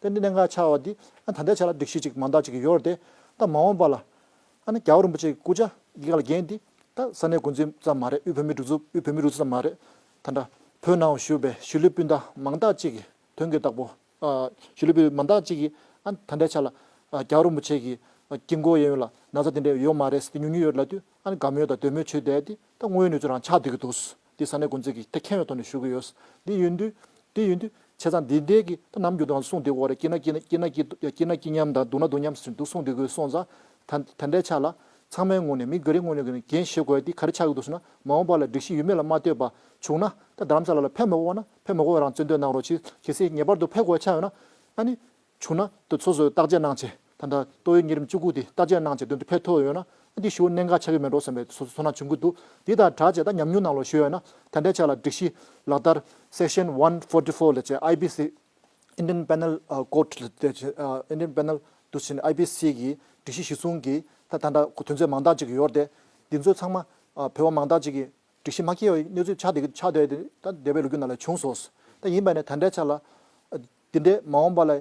དེ་འདི་གནད་འགག་ཆགས་པ་དེ་ཨ་ད་ལྟའི་ཆ་ལ་སྒྲིག་གཞི་ཅིག་མང་དག་ཅིག་ཡོད་རེད་དེ། ད་མ་འོངས་པ་ལ་ཨ་ནི་རྒྱལ་བ་རིན་པོ་ཆེ་གི་སྐུ་ཕྱྭ་འདི་ག་ལ་འགན་འདི་ད་ས་གནས་འགོ་འཛིན་ཙམ་མ་རེད། དབུས་བོད་མིའི་སྒྲིག་འཛུགས་དབུས་བོད་མིའི་སྒྲིག་འཛུགས་ཙམ་མ་རེད། ད་ལྟ་བོད་ནང་བཞུགས་པའི་གཞིས་ལུས་སྤུན་ཟླ་མང་དག་ཅིག་གིས་དོན་གྱི་བདག་པོ། ཨ་གཞིས་ལུས་སྤུན་མང་དག་ཅིག་གིས་ཨ་ད་ལྟའི་ཆ་ལ་ཨ་རྒྱལ་བ་རིན་པོ་ཆེ་གི་ཨ་དཀྱིལ་འཁོར་ཡན་ཡོད་ལ་ན་ཚ་དེ་འདྲ་ཡོད་མ་རེད་ཟེར་ཏེ་ཉུང་ཉུང་ཡོད་ལབ་དུས་ཨ་ནི་དགའ་མོས་དང་འདོད་མོས་བྱེད་བསྡད་དེ་ད་དངོས་ཡོད་གནས་ཚུལ་རང་ཆགས་བསྡད་ཀྱི་འདུག་འདི་ས་གནས་འགོ་འཛིན་གྱིས་ད་མཁྱེན་པའི་ཐོག་ནས་ཞུ་གི་ཡོད། འདི་ཡིན་དུས་འདི་ཡིན་དུས་བྱས་ཙང་འདི་འདྲའི་གི་ད་ནམ་རྒྱུན་དུ་གསུངས་བསྡད་ཀྱི་ཡོད་རེད། སྐྱིད་ན་སྐྱིད་ན་སྐྱིད་ན་སྐྱིད་སྐྱིད་ན་སྐྱིད་མཉམ་དང་སྡུག་ན་སྡུག་མཉམ་ཟེར་འདུག་གསུངས་བསྡད་ཀྱི་ཡོད། སོང་ཙང་ད་ད་ལྟའི་ཆ་ལ་ཚང་མའི་ངོས་ནས་མི་སྒེར་རེ་ངོས་ནས་འགན་བཞེས་དགོས་ཡ་འདི་ག་རེ་ཆགས་ཀྱི་འདུག་ཟེར་ན་མ་འོངས་པ་ལ་སྒྲིག་གཞི་ཡོད་མེད་ལ་མ་ལྟོས་པ་བྱུང་ན་ད་རྡ་རམ་ས་ལ་ལ་ཕེབས་མི་དགོས་པ་ན་ཕེབས་མི་དགོས་པ་རང་རྩོད་འདོད་གནང་རོགས་གྱིས། གལ་སྲིད་ངེས་པར་དུ་ཕེབས་དགོས་ཆགས་ཡོད་ན་ཨ་ནི། བྱུང་ན་དེ་སོ་སོས་བརྟག་དཔྱད་གནང་བྱས་ད་ལྟ་ཏོག་དབྱིབས་གཉན་རིམས་བཅུ་དགུ་དེ་བརྟག་དཔྱད་གནང་བྱས་དོན་དུ་ཕེབས་ཐུབ་ཡོད་ན་འདི་ཞེ་པོ་གནད་འགག་ཆགས་ཀྱི་མེད་འགྲོ་བསམ་པའི་སོ་སོ་ཚོར་སྣང་བྱུང་གི་འདུག་འདི་དང་སྦྲགས་བྱས་ད་ཉམས་མྱོང་ནང་ལོགས་ཞུས་ཡོད་ན་ད་ལྟའི་ཆ་ལ་སྒྲིག་གཞི་ལག་བསྟར་Section one forty four ལ་བྱས་ཨའི་པི་སི་Indian Penal Code ལ་བྱས་Indian Penal དུ་ཕྱིན་ཨའི་པི་སི་གི་སྒྲིག་གཞི་གཞིར་བཟུང་གིས་ད་ད་ལྟ་དོན་ཚན་མང་དག་ཅིག་ཡོད་རེད་དེ། འདི་ཚོ་ཚང་མ་བོད་པ་མང་དག་ཅིག་གིས་སྒྲིག་གཞི་མ་འཁྱེར་བའི་གནས་ཚུལ་ཆགས་བསྡད་ཆགས་བསྡད་དེ་ད་འདས་པའི་ལོ་རྒྱུས་ནང་ལ་བྱུང་སོང་། ད་ཡིན་པ་ནས་ད་ལྟའི་ཆ་ལ་འདི་འདྲའི་མ་འོངས་པ་ལ་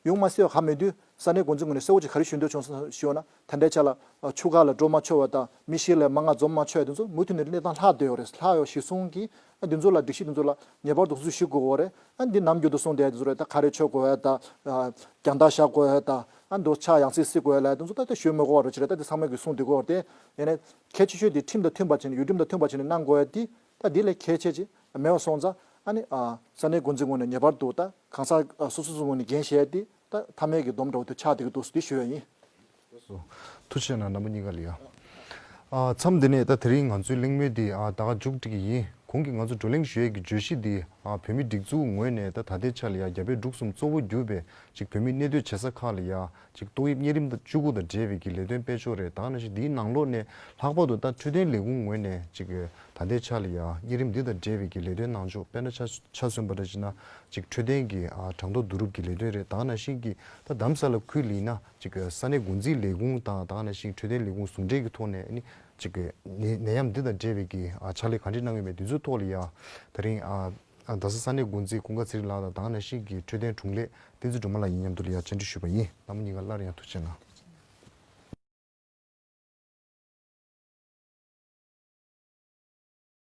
ཡོང་མ་སྲིད་པ་གང་མེད་དུས་ས་གནས་འགོ་འཛིན་ངོས་ནས་གསལ་བོ་ཅིག་ག་རེ་ཞུ་འདོད་བྱུང་ཞུས་ན་ད་ལྟའི་ཆ་ལ་ཆུ་ཁ་ལ་འགྲོ་མ་ཆོག་པ་དང་མི་ཤི་ལ་མང་ང་འཛོམས་མ་ཆོག་པ་དེ་ཚོ་མུ་མཐུད་ནས་གནས་སྟངས་ལྷག་བསྡད་ཡོད་རེད། ལྷག་ཡོད་གཞིར་བཟུང་གིས་འདི་ཚོ་ལ་སྒྲིག་གཞི་འདི་ཚོ་ལ་ངེས་པར་དུ་འཛུལ་ཞུགས་དགོས་པ་རེད། འདི་ནམ་རྒྱུན་དུ་གསུངས་བསྡད་དེ་ཚོ་རེད། ད་ཁ་རས་མཆོད་དགོས་པ་དང་རྒྱང་ཐག་བཞག་དགོས་པ་དང་འདུག་ཕྱག་ཡང་སེ་བསིལ་དགོས་པ་ལ་དེ་ཚོ་ད་ལྟ་ཞུ་མི་དགོས་པ་རེད། ཅི་རེད་ད་དེ་ཚང་མས་གིས་གསུངས་བསྡད་ཀྱི་ཡོད་རེད་དེ། ཡིན་ནའི་གལ་ཆེ་ཤོས་དེ་ཁྲིམས་དང་མཐུན་པ་བྱས་ནས་ཡུལ་ཁྲིམས་དང་མཐུན་པ་བྱས་ནས་གནང་དགོས་ཡ་དེ་ད་དེ་ལས་གལ་ཆེ་ཅིག་མེད་པ་སོང་ཙང་ཨ་ནི་ཨ་ས་གནས་འགོ་འཛིན་ངོས་ནས་ངེས་པར་དུ་ད་གང་ཟག་ཨ་སོ་སོ་སོ་ངོས་ནས་འགན་བཞེས་ཡ་དེ་ད་མཐའ་མའི་གི་སྡོམ་འདྲ་བོ་དེ་ཆགས་བསྡད་ཀྱི་འདུག་ཟེར་དེ་ཞུ་ཡ་ཡིན། ཐུགས་རྗེ་ཆེ་གནང་རྣམ་པ་གཉིས་ཀ་ལ་ཡ། ཨ་མཚམས་འདི་ནས་ད་དེ་རིང་ང་ཚོའི་གླེང་མོལ་འདི་ཨ་ད་ག་མཇུག་སྒྲིལ་གྱི་ཡིན། གོང་གི་ང་ཚོ་བགྲོ་གླེང་ཞུ་ཡས་ཀྱི་བརྗོད་གཞི་འདི་ཨ་བོད་མིའི་སྒྲིག་འཛུགས་ངོས་ནས་ད་ད་ལྟའི་ཆ་ལ་ཡ་རྒྱ་བལ་འབྲུག་གསུམ་གཙོ་བོ་གྱུར་པའི་ཅིག་བོད་མིའི་གནས་སྡོད་བྱེད་ས་ཁག་ལ་ཡ་ཅིག་ཏོག་དབྱིབས་གཉན་རིམས་དང་བཅུ་དགུ་དང་འབྲེལ་བའི་གི་ལས་དོན་སྤེལ་ཕྱོགས་རེད། ད་ག་ནང་བཞིན་འདིའི་ནང་ལོགས་ནས་ལྷག་པར་དུ་ད་འཕྲོད་བསྟེན་ལས་ཁུངས་ངོས་ནས་ཅིག་ད་ལྟའི་ཆ་ལ་ཡ་གཉན་རིམས་འདི་དང་འབྲེལ་བའི་གི་ལས་དོན་གནང་ཕྱོགས་དཔེར་ན་ཆ་ཆ་མཚོན་པ་འདྲ་བྱས་ན་ཅིག་འཕྲོད་བསྟེན་གྱི་ཨ་གྲངས་ཐོ་བསྡུ་རུབ་ཀྱི་ལས་དོན་རེད། ད་ག་ནང་བཞིན་གྱི་ད་རྡ་རམ་ས་ལ་ཁུལ་ལ་ཡིན་ན་ཅིག་ས་གནས་འགོ་འཛིན་ལས་ཁུངས་དང་ད་ག་ནང་བཞིན་འཕྲོད་བསྟེན་ལས་ཁུངས་ཟུང་འབྲེལ་གྱི་ཐོག་ནས་ཨ་ནི་ཅིག་ནད་ནད་ཡམས་འདི་དང་འབྲེལ་བའི་གི་ཨ་ཕྱག་ལས་ག་འདྲས་གནང་གི་མེད་འདི་ཚོའི་ཐོག་ལ་ཡ་ད་རིང་ཨ་ཨ་རྡ་ས་ས་གནས་འགོ་འཛིན་ཀུན་དགའ་ཚེ་རིང་ལགས་དང་ད་ག་ནང་བཞིན་གྱི་འཕྲོད་བསྟེན་དྲུང་ལས་བསྟན་འཛིན་སྒྲོལ་མ་ལགས་ཡིན་མཉམ་དུ་ལ་ཡ་བཅར་འདྲི་ཞུས་པ་ཡིན། རྣམ་པ་གཉིས་ཀ་སླར་ཡང་ཐུགས་རྗེ་གནང་།